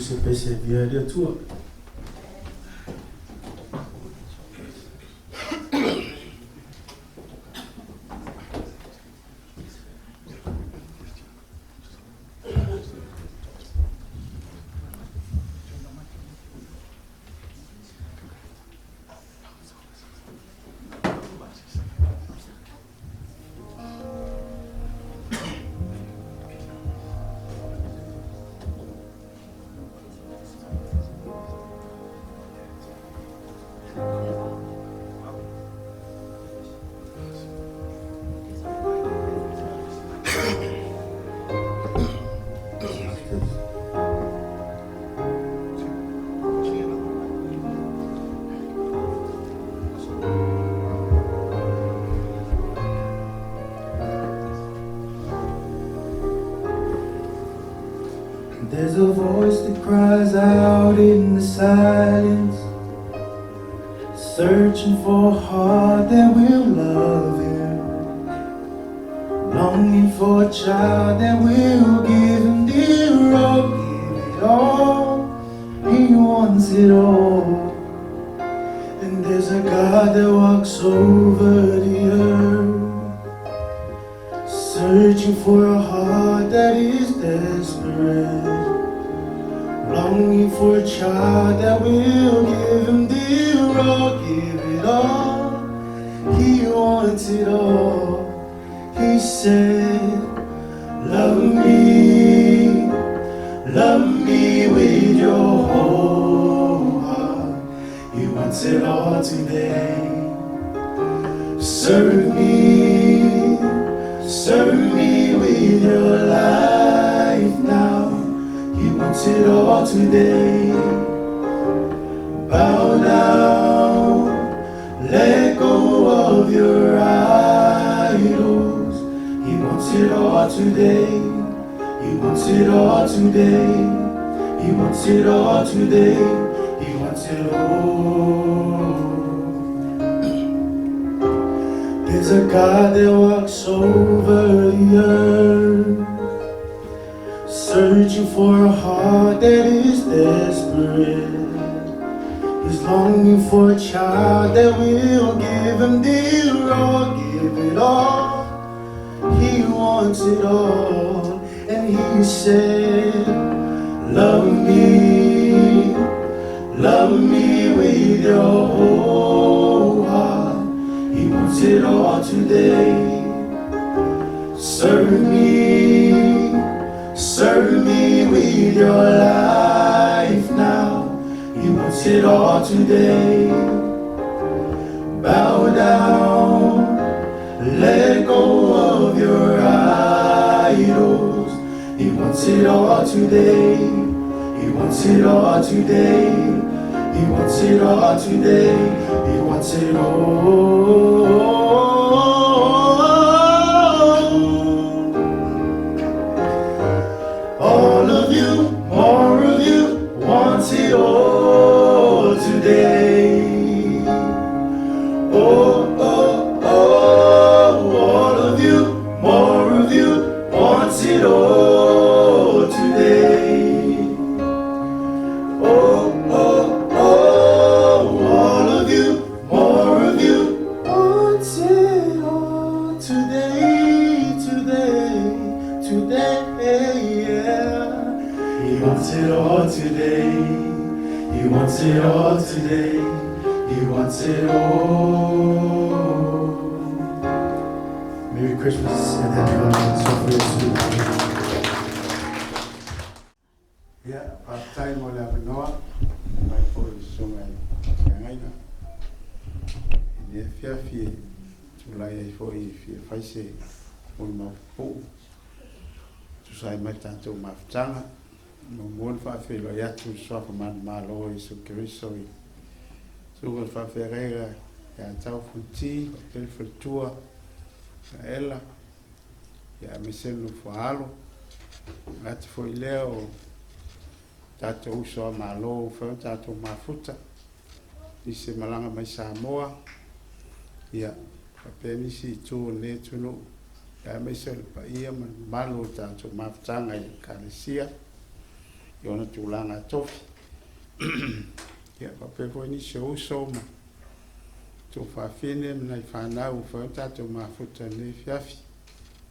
Se pese via le Atua. There's a voice that cries out in the silence, searching for a heart that will love him, longing for a child that will give him their all, give it all. He wants it all. And there's a God that walks over the earth, searching for a heart that is desperate, longing for a child that will give him their all, give it all. He wants it all. He said, love me with your whole heart. He wants it all today. Serve me with your life now. He wants it all today. Bow down, let go of your idols. He wants it all today. He wants it all today. He wants it all today. He wants it all. There's a God that walks over the earth, searching for a heart that is desperate. He's longing for a child that will give him their all, give it all. He wants it all. And he said, love me with your whole heart. He wants it all today. Serve me with your life now. He wants it all today. Bow down, let go of your idols. He wants it all today. He wants it all today. He wants it all today. He wants it all. All of you, more of you, wants it all today. Oh, oh, oh, all of you, more of you, wants it all today. Oh, oh, oh, all of you, more of you, wants it all today, today, today, yeah. He wants it all today. He wants it all today. He wants it all. Merry Christmas and Happy Holidays. Hopefully Ia, faafetai mo le avanoa mai foi i le Susuga i le Feagaina. I lenei afiafi e tulai ai foi e fia fai se molimau pupuu e tusa ai ma le tatou mafutaga. Muamua ona faafeiloai atu i le Suafa Manumalo o Iesu Keriso i Susuga i le Faafeagaiga ia Tau Fonoti, faapea le faletua ia Ela, ia aemaise le nofo a alo. Manatu foi lea o tatou uso a Malo ua fai ona tatou mafuta, nisi e malaga mai Samoa, ia faapea nisi itu o lenei atunuu, ia aemaise o le paia ma le mamalu o le tatou mafutaga i le Ekalesia i ona tulaga tofi. Ia faapea foi nisi o uso ma tuafafine ma nai fanau ua fai ona tatou mafuta i lenei afiafi.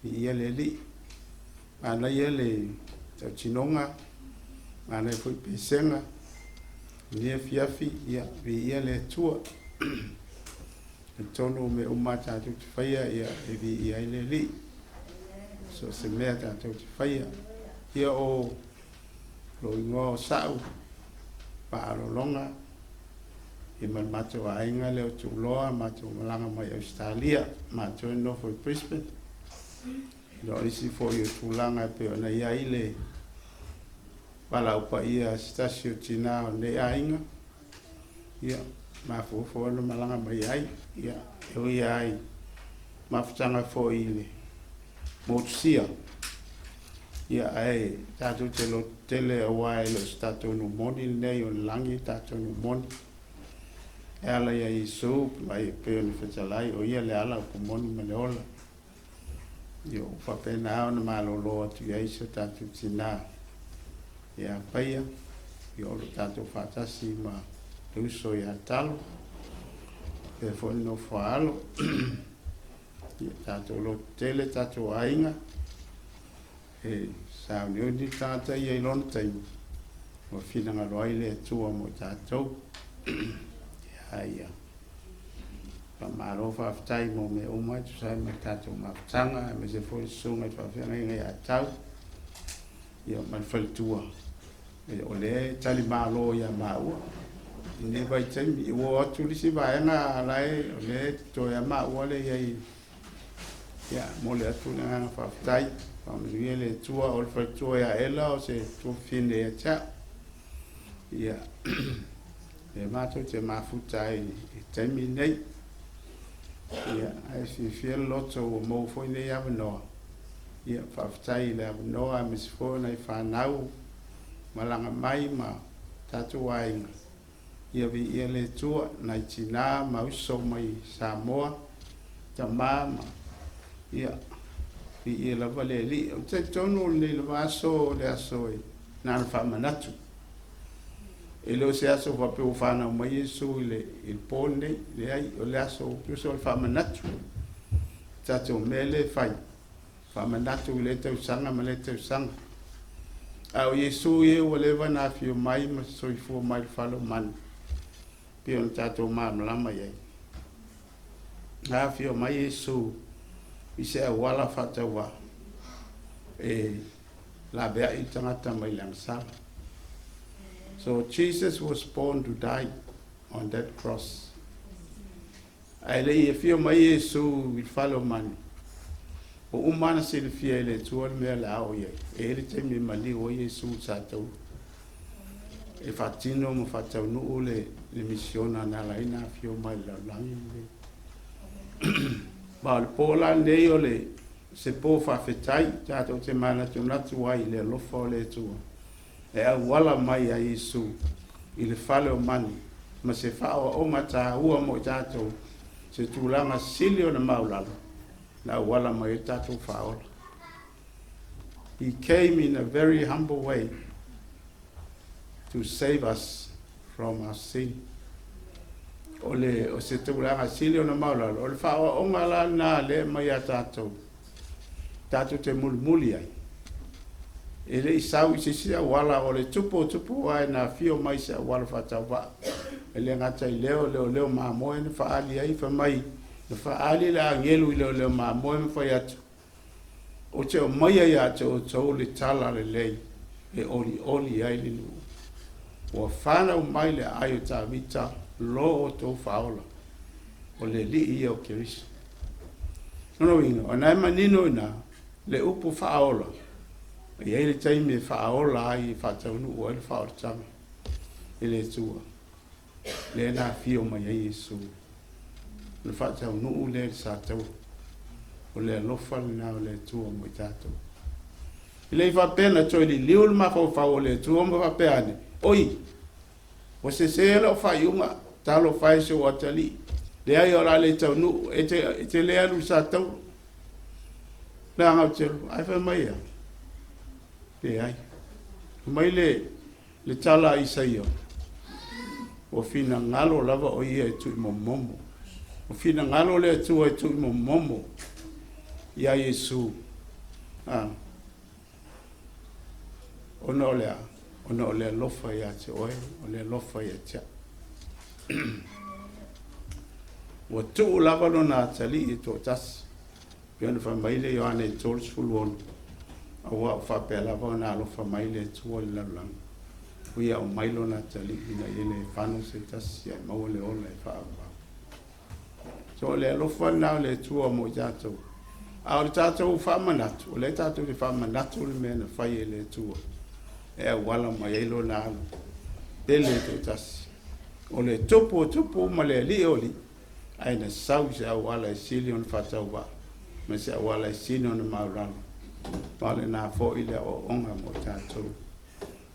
Viia le Alii. Manaia le tautinoga, manaia foi pesega i lenei afiafi, ia viia le Atua. Talitonu o mea uma tatou te faia, ia e viia ai le Alii. So se mea tatou te faia. Ia o lou igoa o Sa'u Faalologa, ia ma le matou aiga lea o Tuuloa, matou malaga mai Ausetalia, matou e nofo i Brisbane. Ina o nisi foi o tulaga e pei ona i ai le valaau paia a se tasi o tinā o lenei aiga, ia, mafuafua ona malaga mai ai, ia, e ui lava i mafutaga foi i le motusia, ia, ae tatou te lototele aua e le o se tatou nuu moni lenei, o le lagi le tatou nuu moni. E ala ia Iesu, mai e pei ona fetalai, o ia le ala o ku moni ma le ola. Ia ua faapena ona malolo atu i ai si o tatou tinā ia Paia, ia o lo tatou faatasi ma le uso ia Talo, faapea foi le nofo a alo. Ia tatou lototele tatou aiga, e sauniuni le tagata ia i lona taimi, ua finagalo ai le Atua mo i tatou. Ia ia. Faamalo faafetai mo mea uma e tusa ai ma le tatou mafutaga, aemaise foi le susuga i le faafeagaiga ia Tau, ia ma le faletua, o lea e talimalo ia maua i lenei vaitaimi. Ua oo atu le isi vaega la e, o lea e totoe lava maua lea i ai. Ia, momoli atu le agaga faafetai, faamanuia le Atua. O le faletua ia Ela o se tuafafine ia te au. Ia, Lea matou te mafuta ai i le taimi lenei. Ia, ae fiafia le loto ua maua foi nei avanoa. Ia, faafetai i le avanoa aemaise foi o nai fanau malaga mai ma tatou aiga. Ia viia le Atua, nai tinā ma uso mai Samoa, tama ma, ia, viia lava le Alii. Ou te talitonu o lenei lava aso o le aso e na ona faamanatu. E le o se aso faapea ua fanau mai Iesu i le, i le po lenei, leai, o le aso tusa o le faamanatu. Tatou mea lea e fai, faamanatu i lea tausaga ma lea tausaga. A o Iesu ia ua leva ona afio mai ma soifua mai i le fale o manu, pei ona tatou malamalama i ai. Na afio mai Iesu i se auala faatauvaa e laveai le tagata mai le agasala. So Jesus was born to die on that cross. Ae le i afio mai Iesu i le fale o manu, ua uma ona silafia e le Atua le mea o le a oo i ai. E i ai le taimi e maliu ai Iesu i Sataua e faatino ma faataunuu le, le misiona na ala ai ona afio mai i le lalolagi lenei. Ma o le po la lenei o le se po faafetai tatou te manatunatu ai i le alofa o le Atua e auala mai ia Iesu i le fale o manu ma se faaoaoga taua mo i tatou, se tulaga sili ona maualalo na auala mai ai le tatou Faaola. He came in a very humble way to save us from our sin. O, le, o se tulaga sili ona maualalo, o le faaoaoga la lena lea e mai ia tatou, tatou te mulimuli ai. E le i sau i se isi auala, o le tupu o tupu ae na afio mai se auala faatauvaa. E le gata i lea o leoleo mamoe na faaali ai, fai mai, na faaali le agelu i leoleo mamoe ma fai atu, Ou te aumaia ia te outou le tala lelei e olioli ai le nuu. Ua fanau mai le aai o Tavita lo outou faaola, o le Alii ia o Keriso. Lona uiga, o lena e manino i ina le upu faaola, e i ai le taimi e faaola ai e faataunuu ai le faaolataga i le Atua, lea na afio mai ai Iesu. O le faataunuu lea i le sataua, o le alofa lena o le Atua mo i tatou. E le i faapea na toe liliu le mafaufau o le Atua ma faapea ane, Oi, Ua sese lau faaiuga, talofa e si ou atalii. Leai o le a le taunuu, e te, e te le alu i Satauro. Leaga ou te ae fai mai ia. Leai. Fai mai le, le tala a Isaia, ua finagalo lava o ia e tuuimomomo. Ua finagalo le Atua e tuuimomomo iā Iesu. Ah. Ona o le a? Ona o le alofa ia te oe, o le alofa ia te au. Ua tuu lava lona atalii e toatasi, pei ona fai mai le Ioane 36, auā ua faapea lava ona alofa mai le Atua i le lalolagi, ua ia aumai lona atalii ina ia le fano se tasi ae maua le ola e faaauau. So o le alofa lena o le Atua mo i tatou. A o le tatou faamanatu, o lea tatou te faamanatu le mea na fai e le Atua e auala mai ai lona alo pele toatasi. O le tupu o tupu ma le alii o alii, ae na sau i se auala e sili ona faatauvaa ma se auala e sili ona maualalo. Ma o lena foi le aoaoga mo i tatou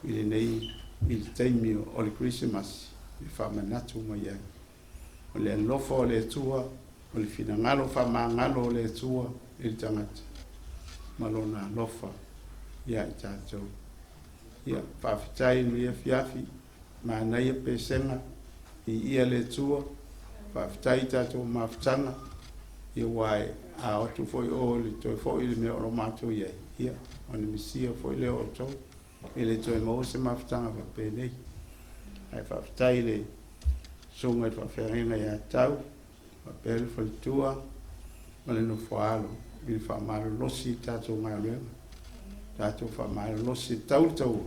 i lenei i le taimi o le Kerisimasi e faamanatu mai ai. O le alofa o le Atua, o le finagalo faamagalo o le Atua i le tagata, ma Lona alofa ia i tatou. Ia, faafetai i lenei afiafi, manaia pesega, viia le Atua, faafetai i tatou mafutaga, ia aua e a o atu foi o i le toe foi i le mea o lo o matou i ai, ia, ona misia foi lea o outou, e le toe maua se mafutaga faapenei. Ae faafetai i le Susuga i le Faafeagaiga ia Tau, faapea le faletua ma le nofoaalo i le faamalolosi i tatou galuega. Tatou faamalolosi e tau le taua,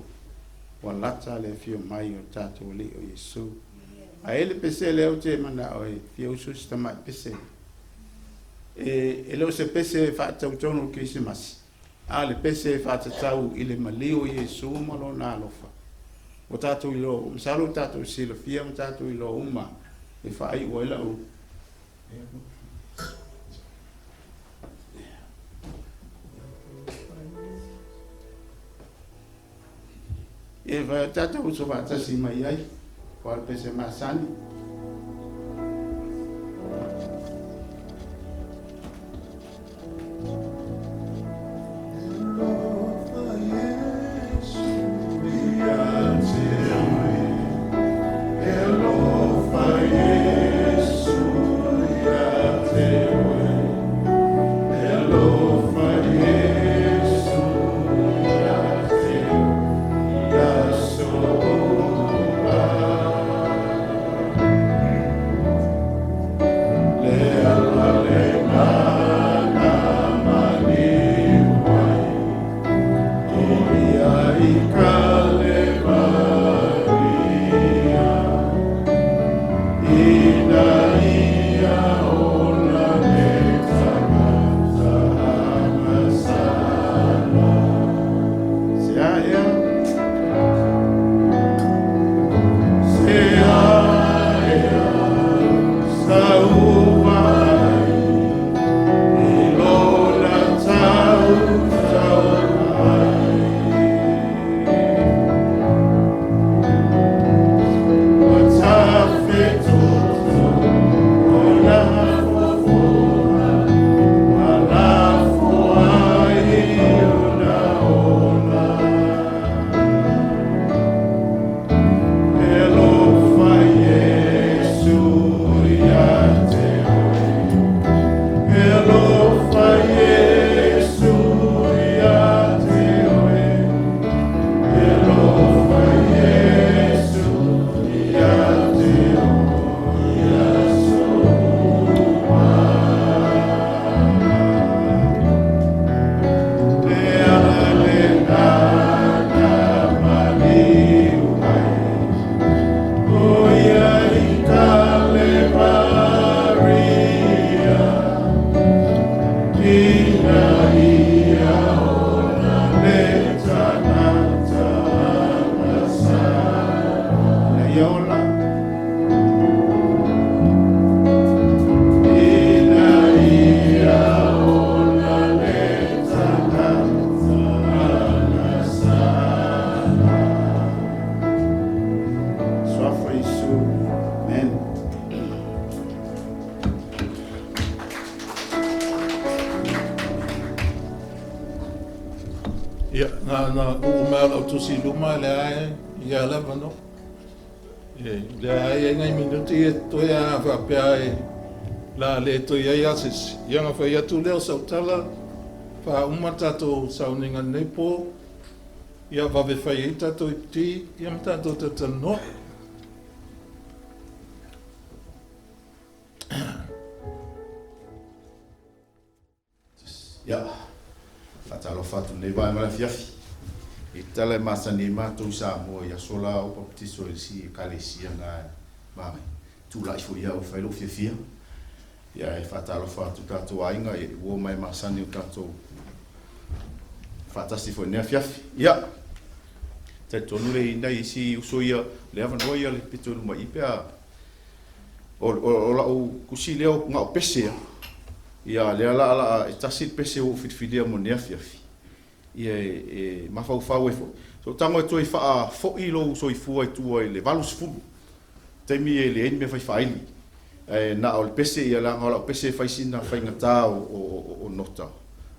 ua lata le afio mai o le tatou Alii o Iesu. Ae i le pese lea ou te manao e fia usu si tamai pese. E le o se pese e faatatau tonu i le Kerisimasi, a o le pese e faatatau i le maliu o Iesu ma Lona alofa. Ua tatou iloa, masalo ua tatou silafia ma tatou iloa uma e faaiu ai lau Ia tatou uso faatasi mai ai, o le pese masani. Ia, na na uu mai o lau tusi i luma le ae ia le avanoa. E, le ae ai nai minuti e toe a faapea e la le toe i ai a se isi. Ia ona fai atu lea o sau tala, faauma le tatou sauniga i lenei po, ia vave fai ai tatou iputi, ia ma tatou talatalanoa. Ia, faatalofa atu i lenei vaega o le afiafi. I le tala e masani ai matou i Samoa i aso la o papatiso i le isi Ekalesia na e manaia, tulai foi au e fai lou fiafia. Ia, e faatalofa atu i tatou aiga, ia, ua omai masani o tatou faatasi foi i lenei afiafi. Ia, talitonu le i nai isi uso ia, le avanoa ia le pito i luma i i pe a O, o, o lau tusi lea o na o pese a. Ia, lea la la e tasi le pese ua ou filifilia mo lenei afiafi. Ia, e, e mafaufau ai foi. So, tago e toe faafo'i lou soifua i tua i le 80. Taimi e leai ni mea fai faaili. Ae na o le pese, ia leaga o lau pese e fai sina faigata o, o, o, o nota.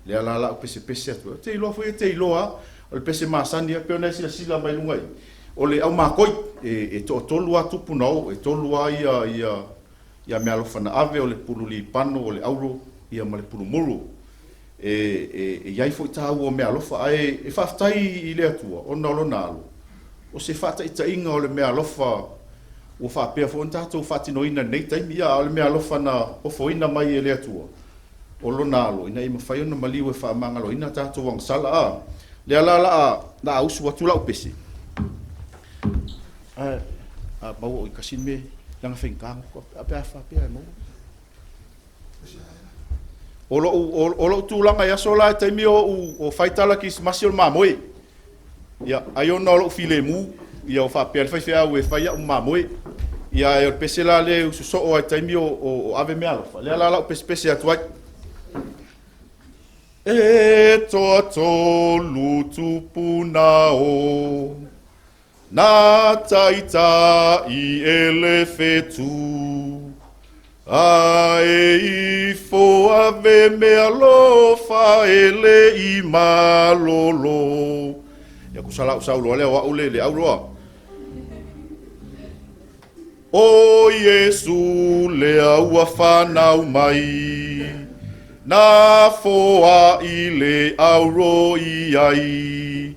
Lea la la ou pesepese atu ai. Ou te iloa foi e te iloa a. O le pese masani a, pei ona e silasila mai luga i i. O le aumakoi, e, e toatolu lava tupu na oo, e tolu lava ia, ia, ia meaalofa na ave, o le pulu lipano, o le auro, ia ma le pulu muru. E, e, e i ai foi taua o meaalofa, ae e faafetai i le Atua ona o Lona alo, o se faataitaiga o le meaalofa ua faapea foi ona tatou faatinoina i lenei taimi, ia, a o le meaalofa na ofoina mai e le Atua, o Lona alo, ina ia mafai ona maliu e faamagaloina a tatou agasala. A lea la la la a usu atu lau pese, ae a maua oi kasi le mea leaga faigata a pe a faapea e maua. O lou, o lou tulaga i aso la e taimi o ou o fai tala kerisimasi o le mamoe. Ia, ai ona o lou filemu. Ia o faapea le faifeau e fai a'u mamoe. Ia ae o le pese la lea e ususoo ai i taimi o ave meaalofa, lea la lau pesepese atu ai. E toatolu tupuna o nā taitai e le fetu. A e ifo ave meaalofa e le i malolo. Ia kusa lau sauloa lea o a'u le auloa. O Iesu lea ua fanau mai, na foa'i le auro i ai.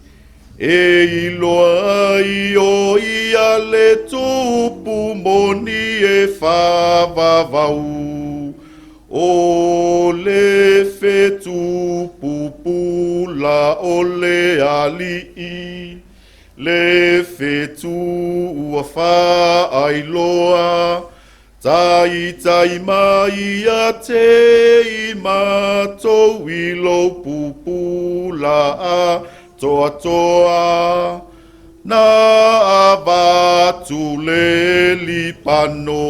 E iloa ai o ia le tupu moni e faavavau. O le fetu pupula o le ali'i, le fetu ua faailoa, taitai mai ia te i matou i lou pupula a toatoa. Na avatu le lipano,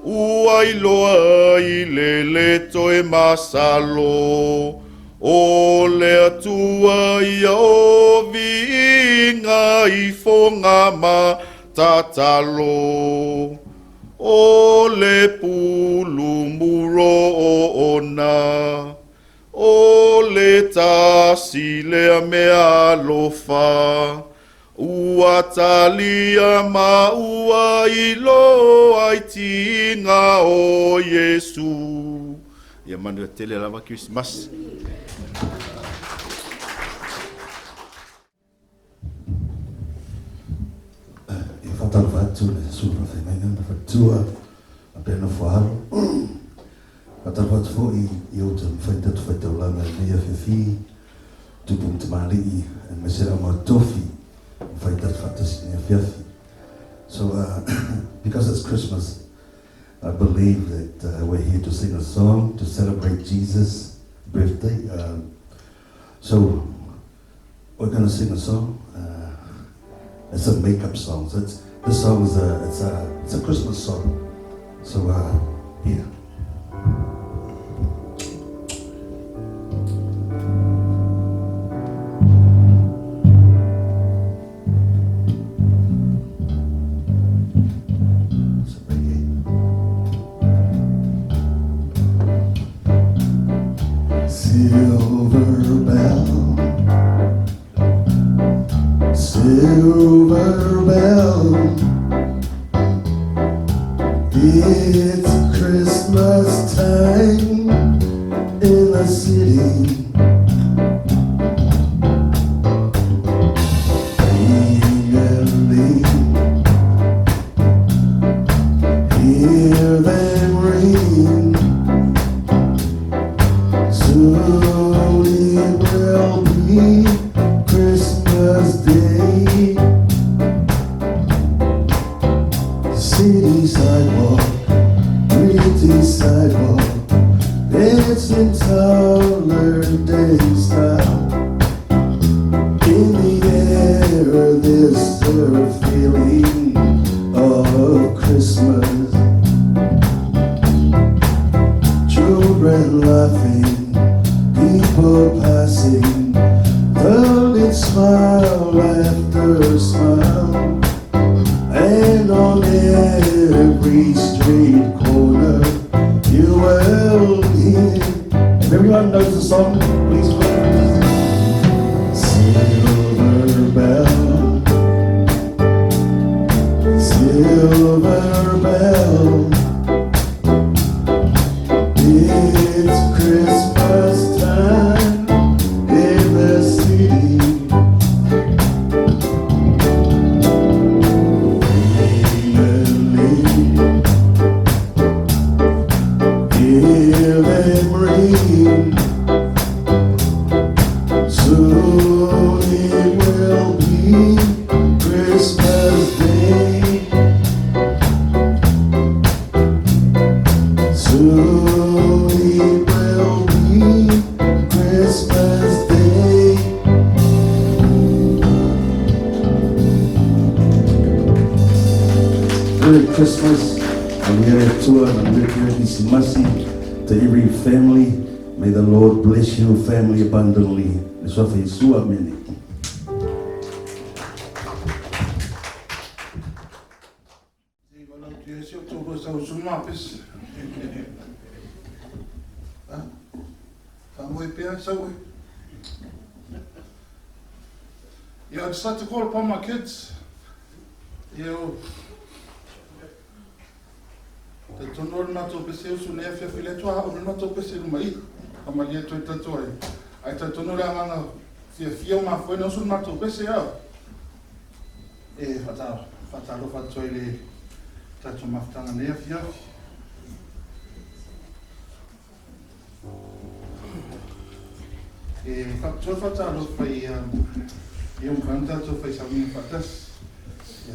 ua iloa i le le toe masalo. O le Atua ia o viiga i foga ma tatalo. O le pulumuro o ona, o le tasi lea meaalofa. Ua talia ma ua iloa i tiga o Iesu. Ia manuia tele lava Kerisimasi. Ia faatalofa atu le susuga faafeagaiga ma le faletua faapea le nofo a alo. Faatalofa atu foi i outou mafai tatou faitaulaga i lenei afiafi, tupu ma tamalii aemaise le au mautofi mafai tatou faatasi i lenei afiafi. So because it's Christmas, I believe that we're here to sing a song to celebrate Jesus' birthday. So we're going to sing a song. It's a makeup song. So this song is a Christmas song. So yeah. Silver bell, silver bell, it's Christmas time in the city. Ring-a-ling, hear them ring. Soon it will be Christmas Day. City sidewalk, pretty sidewalk, dancing taller day style. In the air, this feeling of Christmas. Children laughing, people passing, turning smile after smile. And on every street corner you will hear. If everyone knows the song, please put it. Silver bell, silver bell, it's Christmas time in the city. Hear them ring. Soon it will be Christmas Day. Merry Christmas. Manuia le Atua, manuia le Kerisimasi. To every family, may the Lord bless your family abundantly. Le suafa Iesu, amene. Yeah, I just like to call upon my kids. Ia o talitonu o le matou pese usu nei afiafi le atu a o le matou pese i luma i faamalie atu ai tatou ai. Ae talitonu le agaga fiafia o mafua ai ona usu le matou pese a e faatalofa atu ai i le tatou mafutaga nei afiafi. E faapitoa le faatalofa i ia mafai ona tatou fai sauniga faatasi. Ia.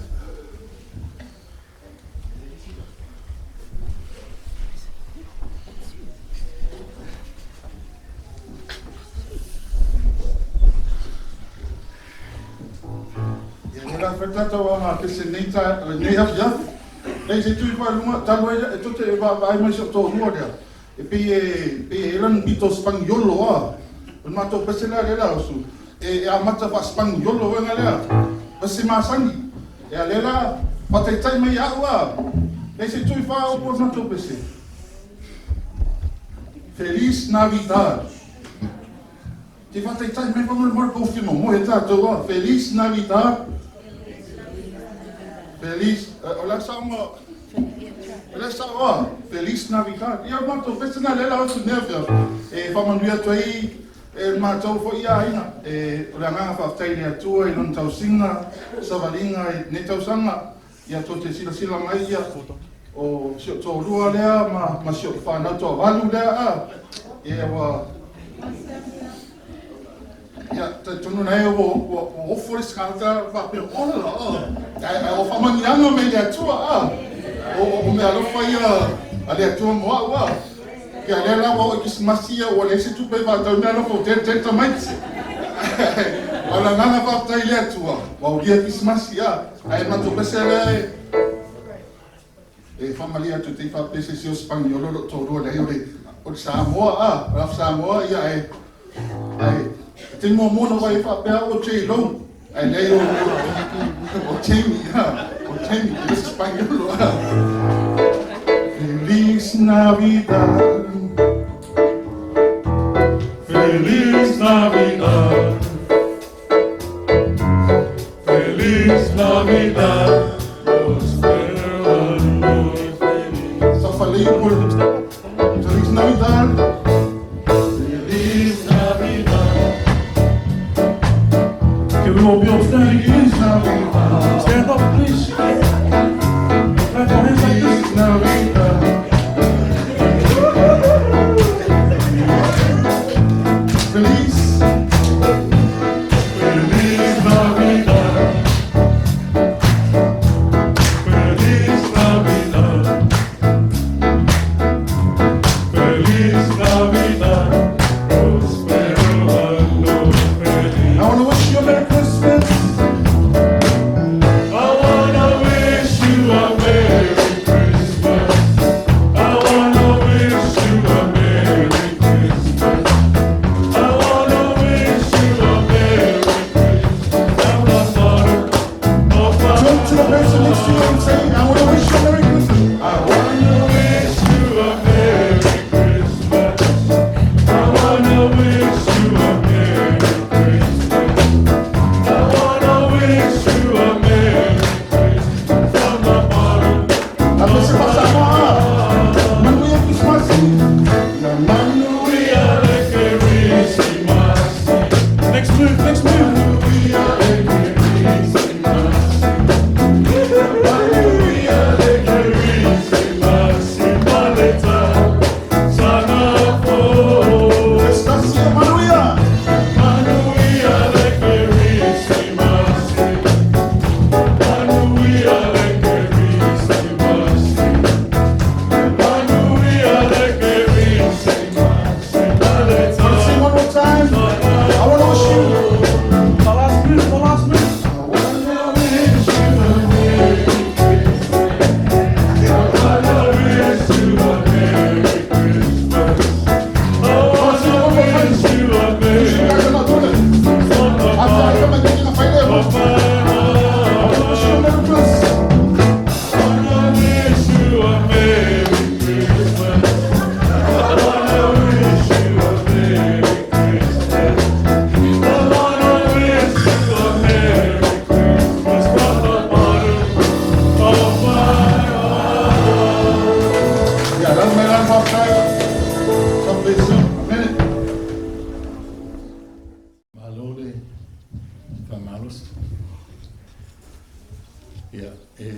Ia, lea la fai le tatou aoga pese nei ta nei afiafi. Nei se tui fa lunga talu ai e tote e vaavaai mai si o toalua lea. E pei e e lana pito Spaniolo a. O le matou pese lea lea la usu. E amata fa Spaniolo wenga lea. Pese masani. E a lea la fataitai mai au a. Nei se tui fa o po matou pese. Feliz Navidad. Te fataitai mai fa mo mo po fino mo e tātou a. Feliz Navidad. Feliz, o la saonga o la saoa, Feliz Navidad. Ia matou pese na lela o su nea e whamanuia atu ai e matou foi ia aina. E o le agaga faafetai i le Atua i lona tausiga savaliga i lenei tausaga ia tou te silasila mai ia o si o toalua lea ma si o fanau toavalu lea a. Ia ua ia talitonu nae ua ofo le sikata faapea ola la a. Ai o faamanuiaga mai le Atua a. O mea alofa ia a le Atua mo au a. Ia lea la ua oo i Kisimasi ia ua leai se tupe i faatau mea alofa ua tele tele tamaiti. O le agaga faafetai i le Atua ua aulia Kisimasi a. Ae matou pese lea e faamalie atu te i faapea se isi o Spaniolo lo toalua leai o le Samoa a. O le afu Samoa ia ae te muamua na vai faapea o J-Lo. Ae leai o Jamie a. O Jamie, e le Spaniolo a. Feliz Navidad. Feliz Navidad. Feliz Navidad. Prospero año feliz. Só falei por Feliz Navidad. Feliz Navidad. Can we all be up standing? Feliz Navidad. Stand up, please. Clap your hands like this. Feliz Navidad.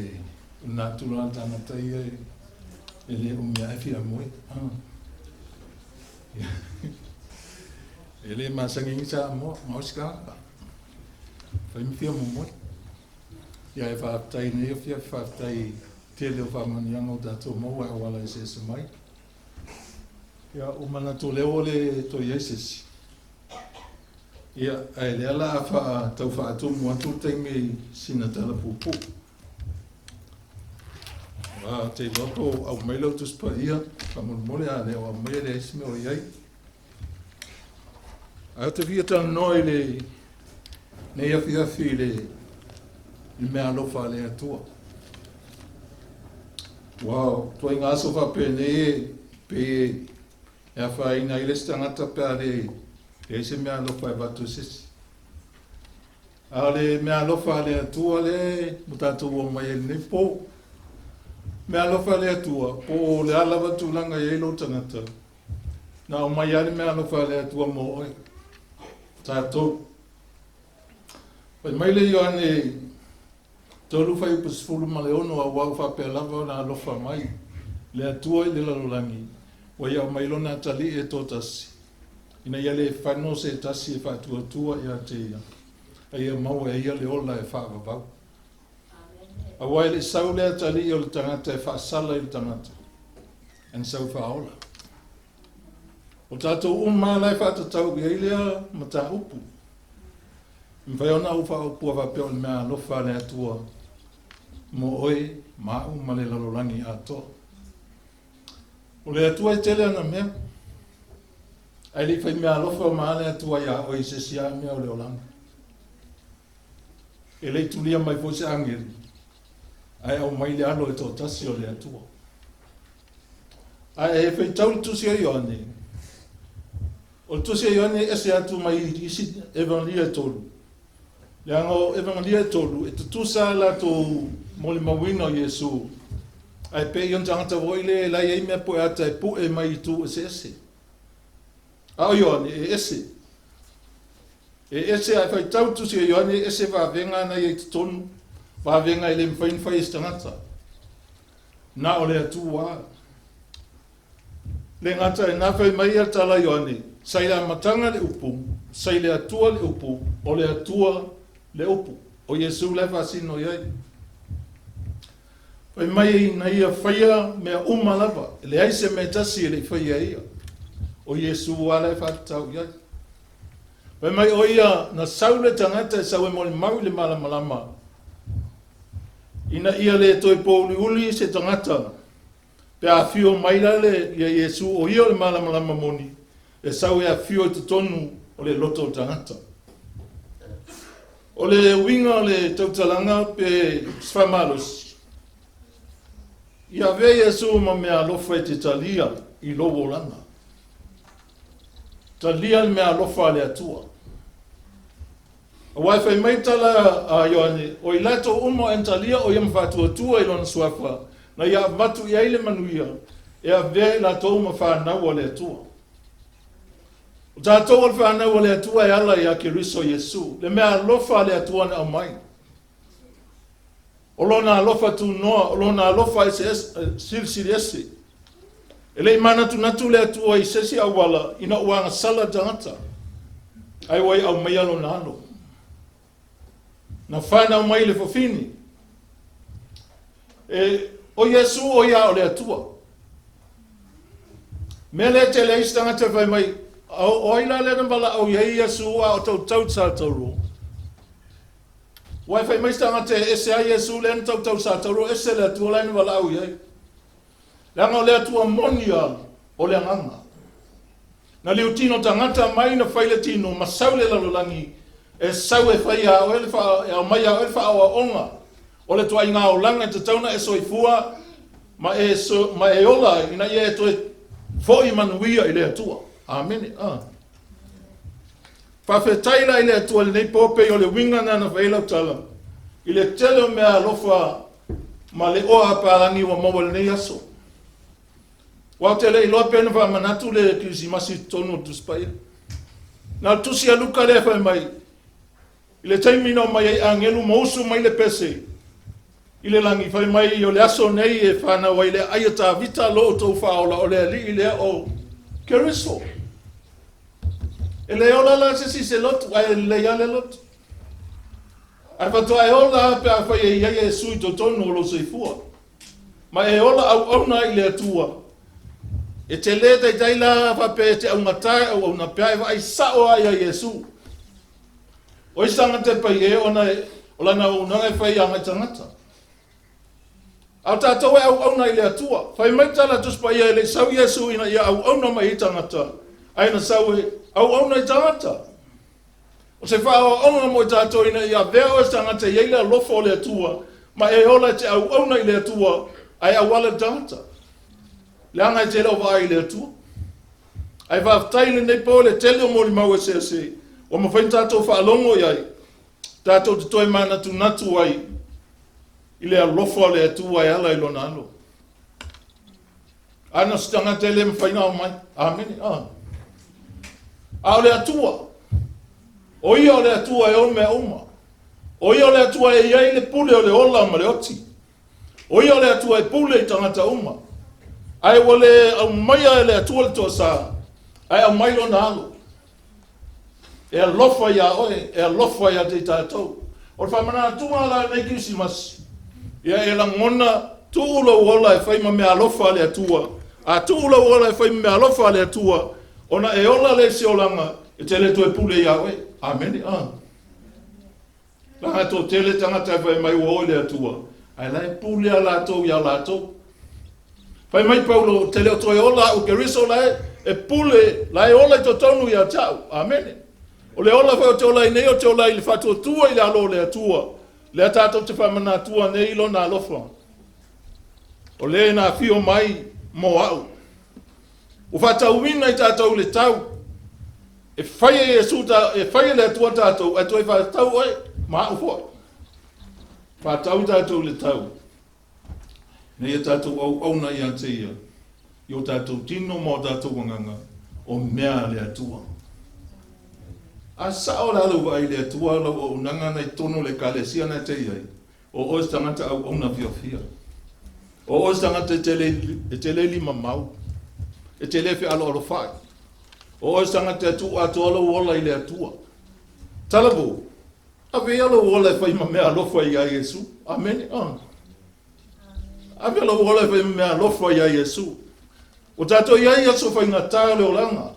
le natura a le tagata ia e le umi lava e fia moe. E le masani ai ni Samoa ma o isi tagata. Fai ma fia momoe. Ia e faafetai i lenei afiafi, faafetai i le tele o faamanuiaga ua tatou maua e auala eseese mai. Ia ua manatu o lea ua le toe i ai se isi. Ia, ae lea la a faa, tau faatumu atu le taimi i sina tala puupuu. Ou te iloa po o aumai lau Tusi Paia, faamolemole a le o aumai e leai se mea o i ai. Ae ou te fia talanoa i le nei afiafi i le, i le meaalofa a le Atua. Ua ituaiga aso faapenei e pei e afaina ai le isi tagata pe a le leai se meaalofa e avatu e se isi. A o le meaalofa a le Atua lea ua tatou omai ai i lenei po. Meaalofa a le Atua, po o le a lava tulaga e i ai lou tagata, na aumai lava le meaalofa a le Atua mo oe, tatou. Fai mai le Ioane 3:16, Aua ua faapea lava ona alofa mai le Atua i le lalolagi, ua ia aumai Lona atalii e toatasi, ina ia le fano se tasi e faatuatua ia te ia, a ia maua e ia le ola e faavavau. Aua e le i sau le atalii o le tagata e faasala i le tagata, ae na sau e faaola. O tatou uma lava la e faatatau i ai lea mataupu. E mafai ona ou faaupua faapea o le mea alofa a le Atua mo oe ma au ma le lalolagi atoa. O le Atua e tele ana mea, ae le i fai mea alofa ma le Atua iā oe i se isi lava mea o le olaga. E le i tulia mai foi se agelu, ae aumai le alo e toatasi o le Atua. Ae e faitau le tusi a Ioane, o le tusi a Ioane e ese atu mai isi Evagelia e tolu. Leaga o Evagelia e tolu, e tutusa latou molimauina o Iesu, ae pei o ni tagata foi lea la e i ai mea pueata e pue mai itu eseese. A o Ioane, e ese. E ese ae faitau le tusi a Ioane, e ese vavega na ia i totonu, vavega e le mafai ona fai e se tagata. Na o le Atua. Le gata i na fai mai ia tala Ioane, sa i le amataga le upu, sa i le Atua le upu, o le Atua le upu. O Iesu la e faasino i ai. Fai mai na ia faia mea uma lava, e leai se mea e tasi e le i faia e ia. O Iesu lava la e faatatau i ai. Fai mai o ia na sau le tagata e sau e molimau i le malamalama, ina ia le toe pōuliuli se tagata, pe a afio mai la le ia Iesu o ia o le malamalama moni, e sau e afio i totonu o le loto o le tagata. O le uiga o le tautalaga pe se faamalosi, ia avea Iesu ma mea alofa e te talia i lou olaga. Talia le mea alofa a le Atua. Aua e fai mai tala a Ioane, o i latou uma o entalia o ia ma faatuatua i lona suafa, na ia avatu i ai le manuia, e avea i latou ma fanau a le Atua. O tatou o le fanau a le Atua e ala ia Keriso Iesu, le mea alofa a le Atua na aumai. O lona alofa tunoa, o lona alofa eseese, silisili ese. E le i manatunatu le Atua i se isi auala ina ua agasala le tagata, ae ua ia aumaia lona alo. Na fanau mai i le fafine. E, o Iesu o ia o le Atua. Mea lea e tele ai isi tagata e fai mai, o ai la lea na valaau i ai Iesu a o tautau i le satauro? Ua e fai mai se tagata e ese ai Iesu lea na tautau sa tauro ese le Atua la na valaau i ai. Leaga o le Atua moni a o le agaga. Na liutino tagata mai na fai le tino ma sau le lalolagi e sau e fai a oe le fa, e aumai a oe le faaoaoga o le tuaiga olaga e tatau ona e soifua ma e, so, ma e ola ina ia e toe foi manuia i le Atua. Amene. Ah. Faafetai la i le Atua i lenei po pei o le uiga na na fai ai lau tala i le tele o mea alofa ma le oa a palagi ua maua i lenei aso. Ua ou te le iloa pe na faamanatu le Kerisimasi i totonu o le Tusi Paia. Na o le tusi a Luka lea e fai mai, i le taimi na omai ai agelu ma usu mai le pese, I le lagi fai mai o le aso nei e whanau ai le aia Tāvita lo o tau whaola o le alii lea o Keriso. E le ola la se si se lotu, ai le ia le lotu. Ai whatua e ola pe a whai e ia e sui totonu o lo soifua. Ma e ola au auna i le atua. E te le taitai la whape e te aungatai au auna pea e vai sao ai a Iesu. O i sanga te pai e ona e o lana o unanga e whai a ngai tangata. Au tātou e au auna i le atua. Whai mai tala tuspa ia e le sau Iesu ina ia au auna mai i tangata. Ai na sau e au auna i tangata. O se whao auna mo i tātou ina ia vea o e tangata i eile alofa o le atua. Ma e ola e te au auna i le atua. Ai au ala tangata. Le anga e te leo vai i le atua. Ai whaftai le nei po le tele o mori mau e se se. O mawhai tātou whaalongo i ai. Tātou te toi mana tu natu ai. I le alofa o le atua e ala i lona alo. Ana se tangata e le mwhaina o mai. Amene. Ah. A o le atua. O ia o le atua e o mea uma. O ia o le atua e iai le pule o le ola ma le oti. O ia o le atua e pule i tangata uma. Ai ua le au maia e le atua le toa Ai au mai lona alo. E alofa ia oe, e alofa ia te tātou. O le whamana atunga la nei Kirisimasi. Ia e langona tuulo ola e whai ma mea alofa le atua. A tuulo ola e whai ma mea alofa le atua. Ona e ola le se olanga e te le toe pule ia oe. Amene. Ah. Langa tō tele tangata e whai mai ua oe le atua. Ai lai pule a lātou ia lātou. Whai mai Paulo, te leo toe ola au Keriso lai, e pule, lai ola i totonu ia tau. Amene. O le ola whai o te ola i nei o te ola i le whatua tua i le alo o le atua. Le tātou te whamana atua nei lona alofa. O le nā whio mai mō au. O whātauina i tātou le tau. E whai e Iesu ta, e whai e le atua tātou, e toe whātau oe, ma au foi. Whātau tātou le tau. Nei e tātou au auna i a te ia. I o tātou tino mō tātou wanganga o mea le atua. A sao la lau vai le atua lau o unanga nei tono le kalesia nei te iai. O oe tangata au auna fia fia. O oe tangata e te le lima mau. E te le alo alo whai. O oe tangata e tu atua lau ola i le atua. Talabo, a vea lau ola e whai ma mea alofa i a Iesu. Amen. Ah. A vea lau ola e whai ma mea alofa i a Iesu. O tātou iai aso whai ngā tā le olanga.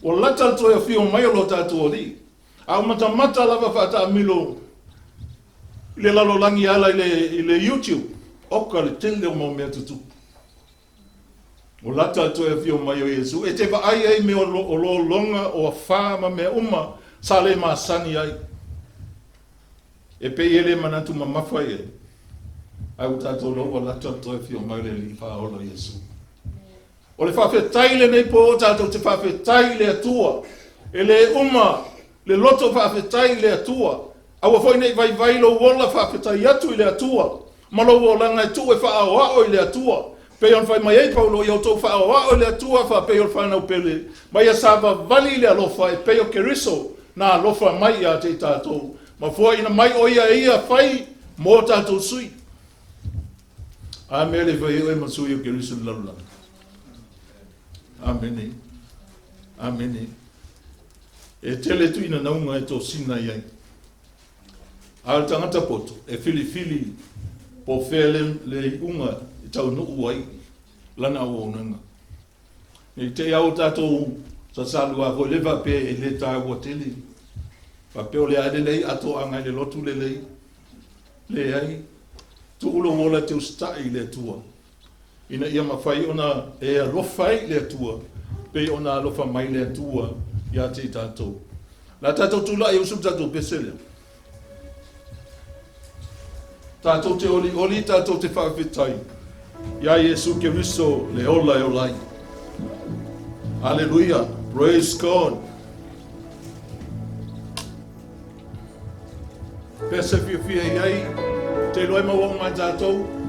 O lata le toe whio mai o lo tātou ori. A o mata mata lava whaata milo i le lalo langi ala i le YouTube. Oka le tele o mau mea tutu. O lata le toe whio mai o Iesu. E te vaai ai me o lo longa o a wha ma mea uma sa le masani ai. E pe i ele manatu mamafa i e. Ai o tātou loa lata le toe whio mai le li whaola Iesu. O le whawhetai le nei po o tātou te whawhetai le atua. E le uma le loto whawhetai le atua. Aua foi nei vai vai lo ola whawhetai atu i le atua. Ma lo olanga e tu e whaao i le atua. Pe on whai mai ei Paulo i o tau whaao i le atua wha pe on whanau pele. Mai a sava vali le alofa e pe o Keriso nā alofa mai ia te tātou. Ma fua ina mai o ia ia whai mō tātou sui. A mea le whai oe masui o Keriso le lalulanga. Amene. Amene. E tele tu ina naunga e tō sina i ai. A le tangata poto, e whili whili po whea le unga i tau nuu ai lana au aunanga. Nei te au tātou sa salu a hoi le vape e le tāua tele. Vape o le ae lelei ato anga i le lotu lelei. Le ai, tuulo wola te ustai le atua. Ina ia mawhai ona e alofa i le atua. Pe ona alofa mai le atua ia te tātou. La tātou tūla e usu tātou pese lea. Tātou te oli oli, tātou te whawhitai. Ia Iesu Keriso le ola e olai. Hallelujah. Praise God. Pese fia fia i ai, te loe mau mai tātou.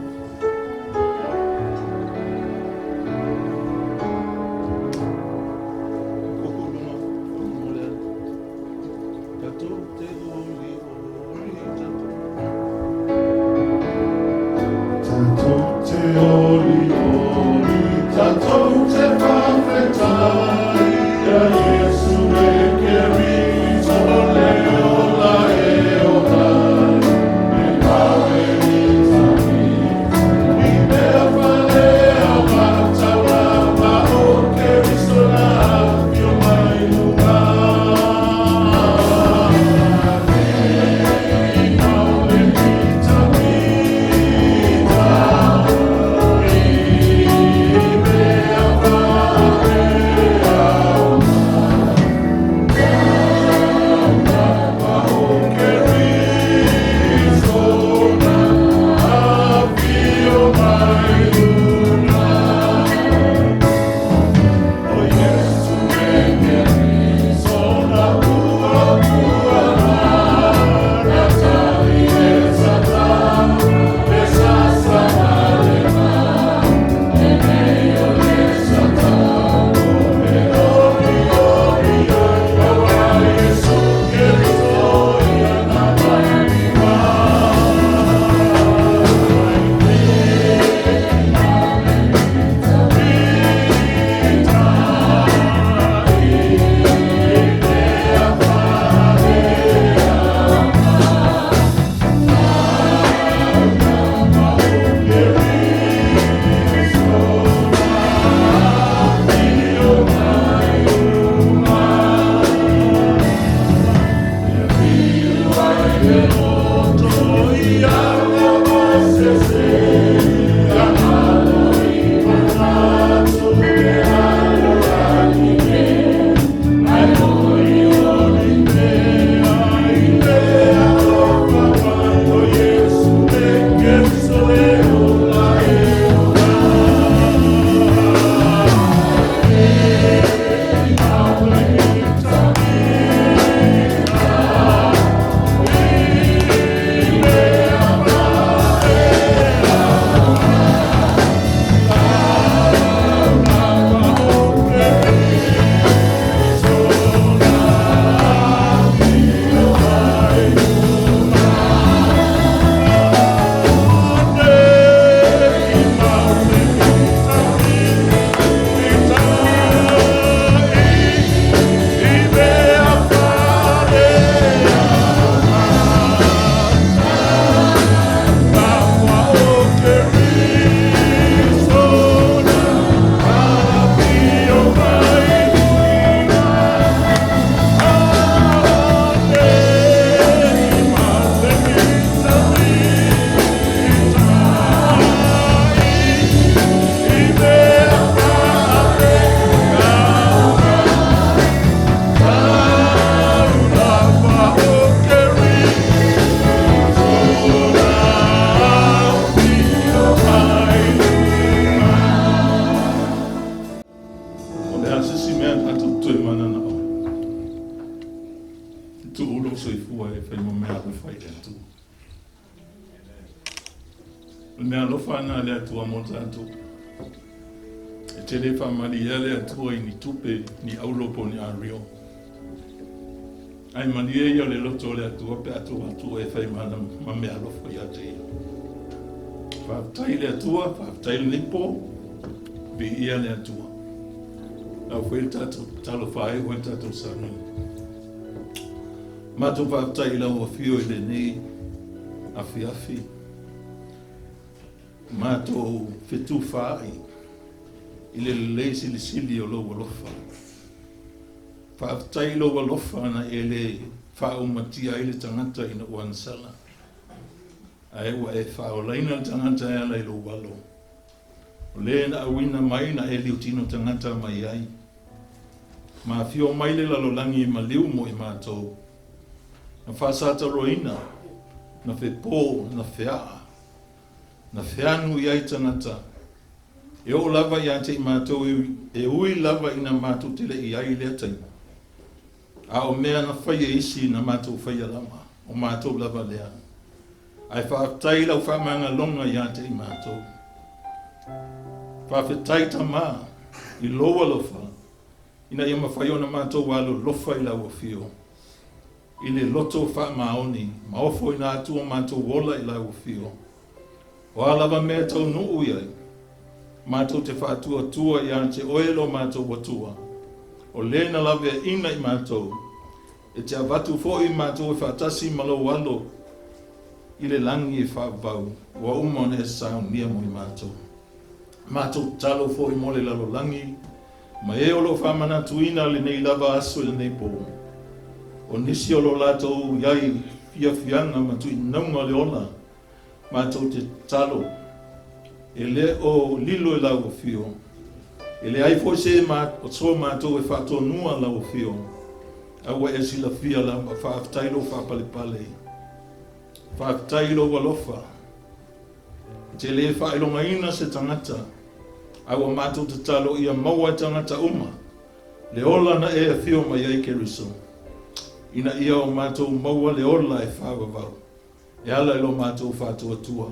O le a se isi mea tatou te toe mananao ai? E tuu lou soifua e fai ma mea alofa i le Atua. O le mea alofa lena a le Atua mo tatou. E te le faamaliea le Atua i ni tupe, ni auro po o ni ario. Ae malie ia o le loto o le Atua pe a tuu atu oe e fai ma ma mea alofa ia te Ia. Faafetai i le Atua, faafetai i lenei po, viia le Atua. Lau foi le tatou tatalo faaiu ai le tatou saunoaga. Matou faafetai i lau afio i lenei afiafi. Matou fetufaai i le lelei silisili o lou alofa. Faafetai i lou alofa na e le faaumatia ai le tagata ina ua agasala, ae ua e faaolaina le tagata e ala i lou alo. O le na auina mai na e liutino tagata mai ai. Ma afio mai le lalolagi i maliu mo i matou. Na faasataloina, na fepo, na feaa, na feanu i ai tagata, e oo lava ia te i matou e ui lava ina matou te le i ai i lea taimi. A o mea na fai e isi na matou faia lava, o matou lava lea. Ae faafetai i lau faamagaloga ia te i matou. Faafetai Tama i lou alofa ina ia mafai ona matou alolofa i lau afio i le loto faamaoni ma ofoina atu o matou ola i lau afio. O a lava mea e taunuu i ai, matou te faatuatua ia te oe lo matou Atua, o le na laveaiina i matou, e te avatu foi matou e faatasi ma lou Alo i le lagi e faavavau, ua uma ona e saunia mo i matou. Matou tatalo foi mo le lalolagi ma e o lo o faamanatuina lenei lava aso i lenei po. O nisi o lo latou i ai fiafiaga ma tuuinauga o le ola, Matou te tatalo, e le o lilo i lau afio, e leai foi se o so matou e faatonua lau afio, a ua e silafia lava. Faafetai lou faapalepale. Faafetai i lou alofa. E te lē faailogaina se tagata, ae ua matou tatalo ia maua e tagata uma le ola na e afio mai ai Keriso, ina ia o matou maua le ola e faavavau e ala i lo matou faatuatua.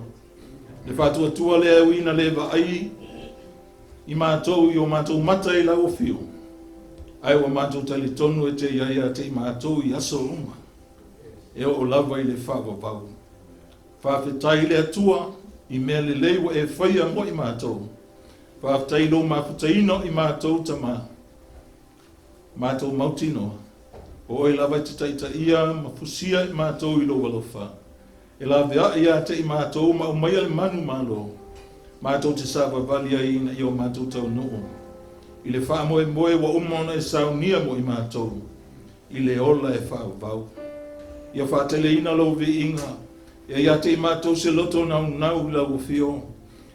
Le faatuatua lea e ui ina le vaai i matou i o matou mata i lau afio, ae ua matou talitonu e te i ai ia te i matou i aso uma, e oo lava i le faavavau. Faafetai i le Atua i mea lelei ua e faia mo i matou. Faafetai i lou mafutaina o i matou, Tama, matou mautinoa, o oe lava e te taitaia ma fusia i matou i lou alofa. E laveai ia te i matou ma aumaia le manu malo, matou te savavali ai ina ia o matou taunuu i le faamoemoe ua uma ona e saunia mo i matou i le ola e faavavau. Ia faateleina lou viiga, ia ia te i matou se loto naunau i lau afio,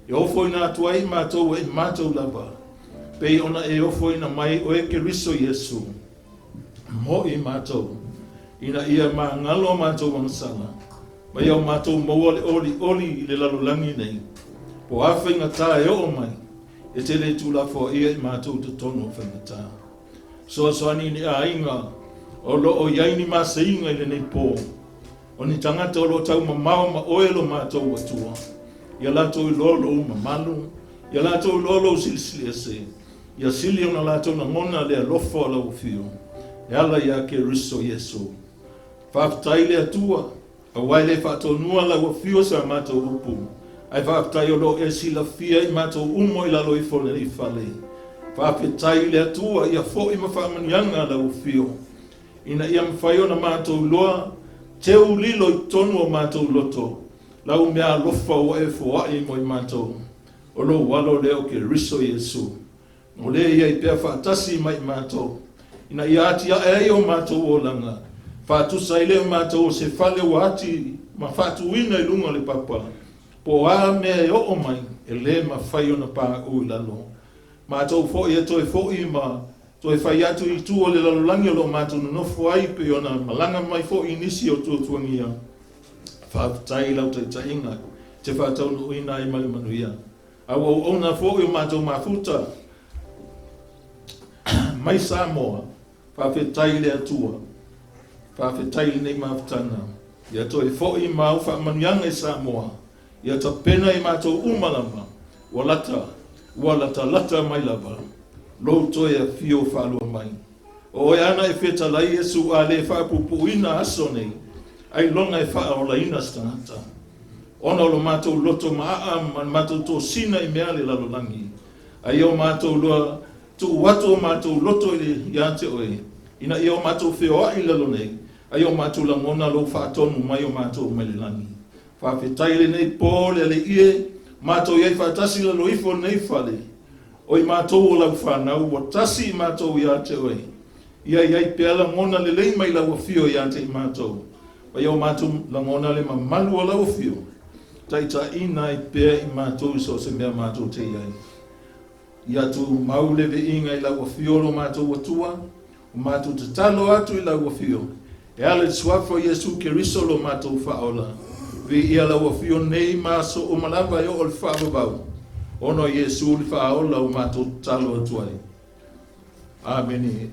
e ofoina atu ai i matou e i matou lava, pei ona e ofoina mai oe Keriso Iesu, mo i matou, ina ia magalo a matou agasala, ma ia o matou maua le olioli i le lalolagi nei, po o a faigata e oo mai, e te le tuulafoaia i matou i totonu o faigata. Fesoasoani i ni aiga o lo o i ai ni maseiga i lenei po, o ni tagata o lo o taumamao ma oe lo matou Atua, ia latou iloa lou mamalu, ia latou iloa lou silisili ese, ia sili ona latou lagona le alofa o lau afio, e ala ia Keriso Iesu. Faafetai i le Atua, aua e le faatonuina lau afio sa matou upu, ae faafetai o lo o e silafia i matou uma i lalo ifo o lenei fale. Faafetai i le Atua ia foi ma faamanuiaga lau afio, ina ia mafai ona matou iloa teu lilo i totonu o matou loto lau meaalofa ua e foai mo i matou, o lou alo lea o Keriso Iesu, o lea e i ai pea faatasi ma i matou, ina ia atiae ai o matou olaga, faatusa ai lea o matou o se fale ua ati ma faatuina i luga o le papa, po o a mea e oo mai, e lē mafai ona pauu i lalo. Matou foi e toe foi ma toe fai atu i tua o le lalolagi o lo o matou nonofo ai pei ona malaga mai foi i nisi o tuatuagia. Faafetai i lau taitaiga e te faataunuuina ai ma le manuia. A ua auauna foi o matou mafuta mai Samoa, faafetai i le Atua. Faafetai i lenei mafutaga. Ia toe foi ma au faamanuiaga i Samoa. Ia tapena i matou uma lava, ua lata, ua latalata mai lava lou toe afio faalua mai. O oe ana e fetalai Iesu a le faapuupuuina aso nei, ailoga e faaolaina se tagata. Ona o lo matou loto maaa ma le matou tosina i mea a le lalolagi, a ia o matou loa tuu atu o matou loto i le ia te oe, ina ia o matou feoai i lalo nei, a ia o matou lagona lou faatonu mai o matou mai le lagi. Faafetai i lenei po le Alii e, matou i ai faatasi i lalo ifo o lenei fale, o i matou o lau fanau, ua tasi i matou ia te oe. Ia i ai pea lagona lelei mai lau afio ia te i matou, ma ia o matou lagona le mamalu o lau afio, taitaiina ai pea i matou i so o se mea matou te i ai. Ia tumau le viiga i lau afio lo matou Atua, o matou tatalo atu i lau afio, e ala i le suafa o Iesu Keriso lo matou Faaola. Viia lau afio nei ma aso uma lava e oo i le faavavau, ona o Iesu le Faaola o matou tatalo atu ai. Amene.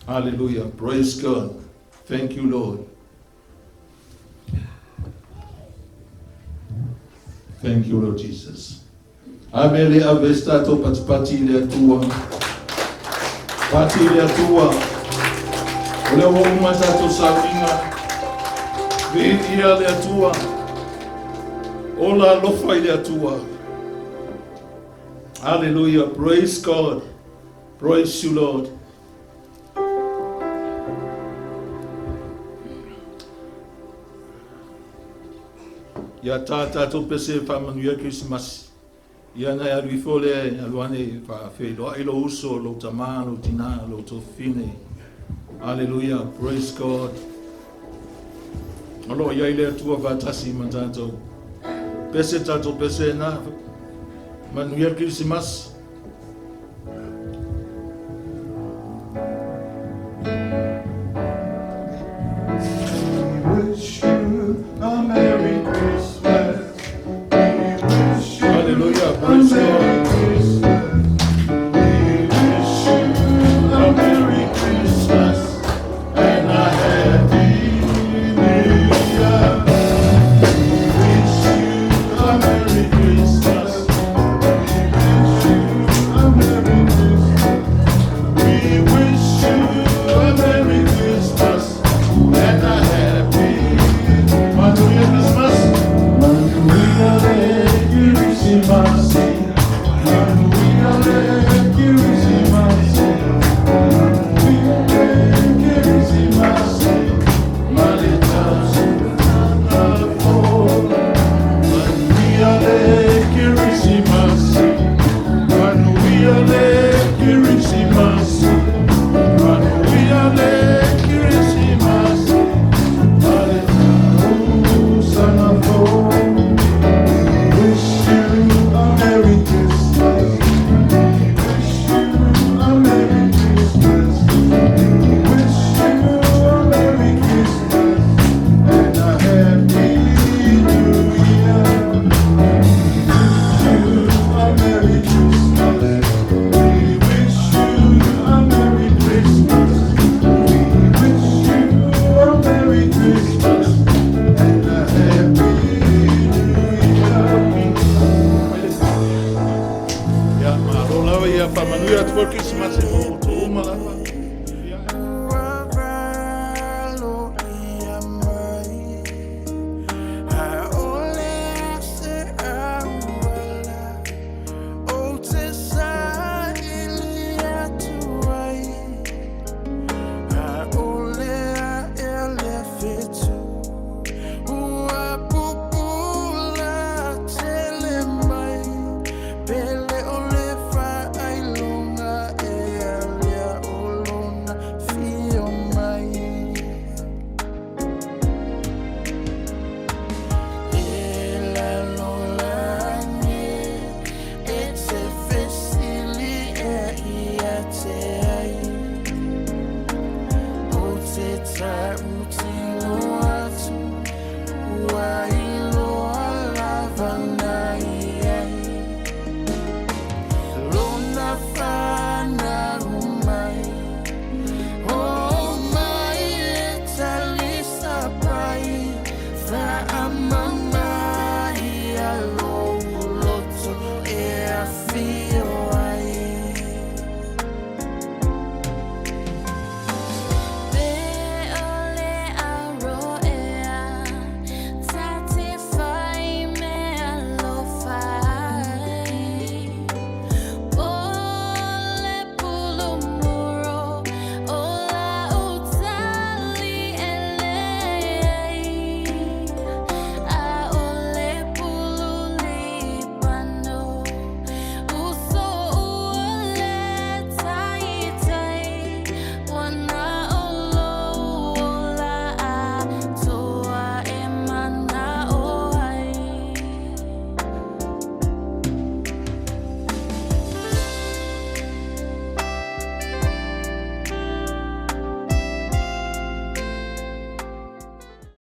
Hallelujah. Praise God. Thank you, Lord. Thank you, Lord Jesus. Ame le ave se tatou patipati i le Atua. Pati i le Atua. O lea ua uma tatou sauniga. Viia le Atua. Ola alofa i le Atua. Hallelujah. Praise God. Praise you, Lord. Ia tā tātou pese e faamanuia Kerisimasi. Ia na e alu ifo lea e alu ane e faafeiloai lou uso, lou tamā, lou tinā, lou tuafafine. Aleluia, praise God. O lo o i ai le Atua faatasi ma tātou. Pese tātou pese na. Manuia Kerisimasi. We wish you a Merry Christmas. Soifua le Kerisimasi.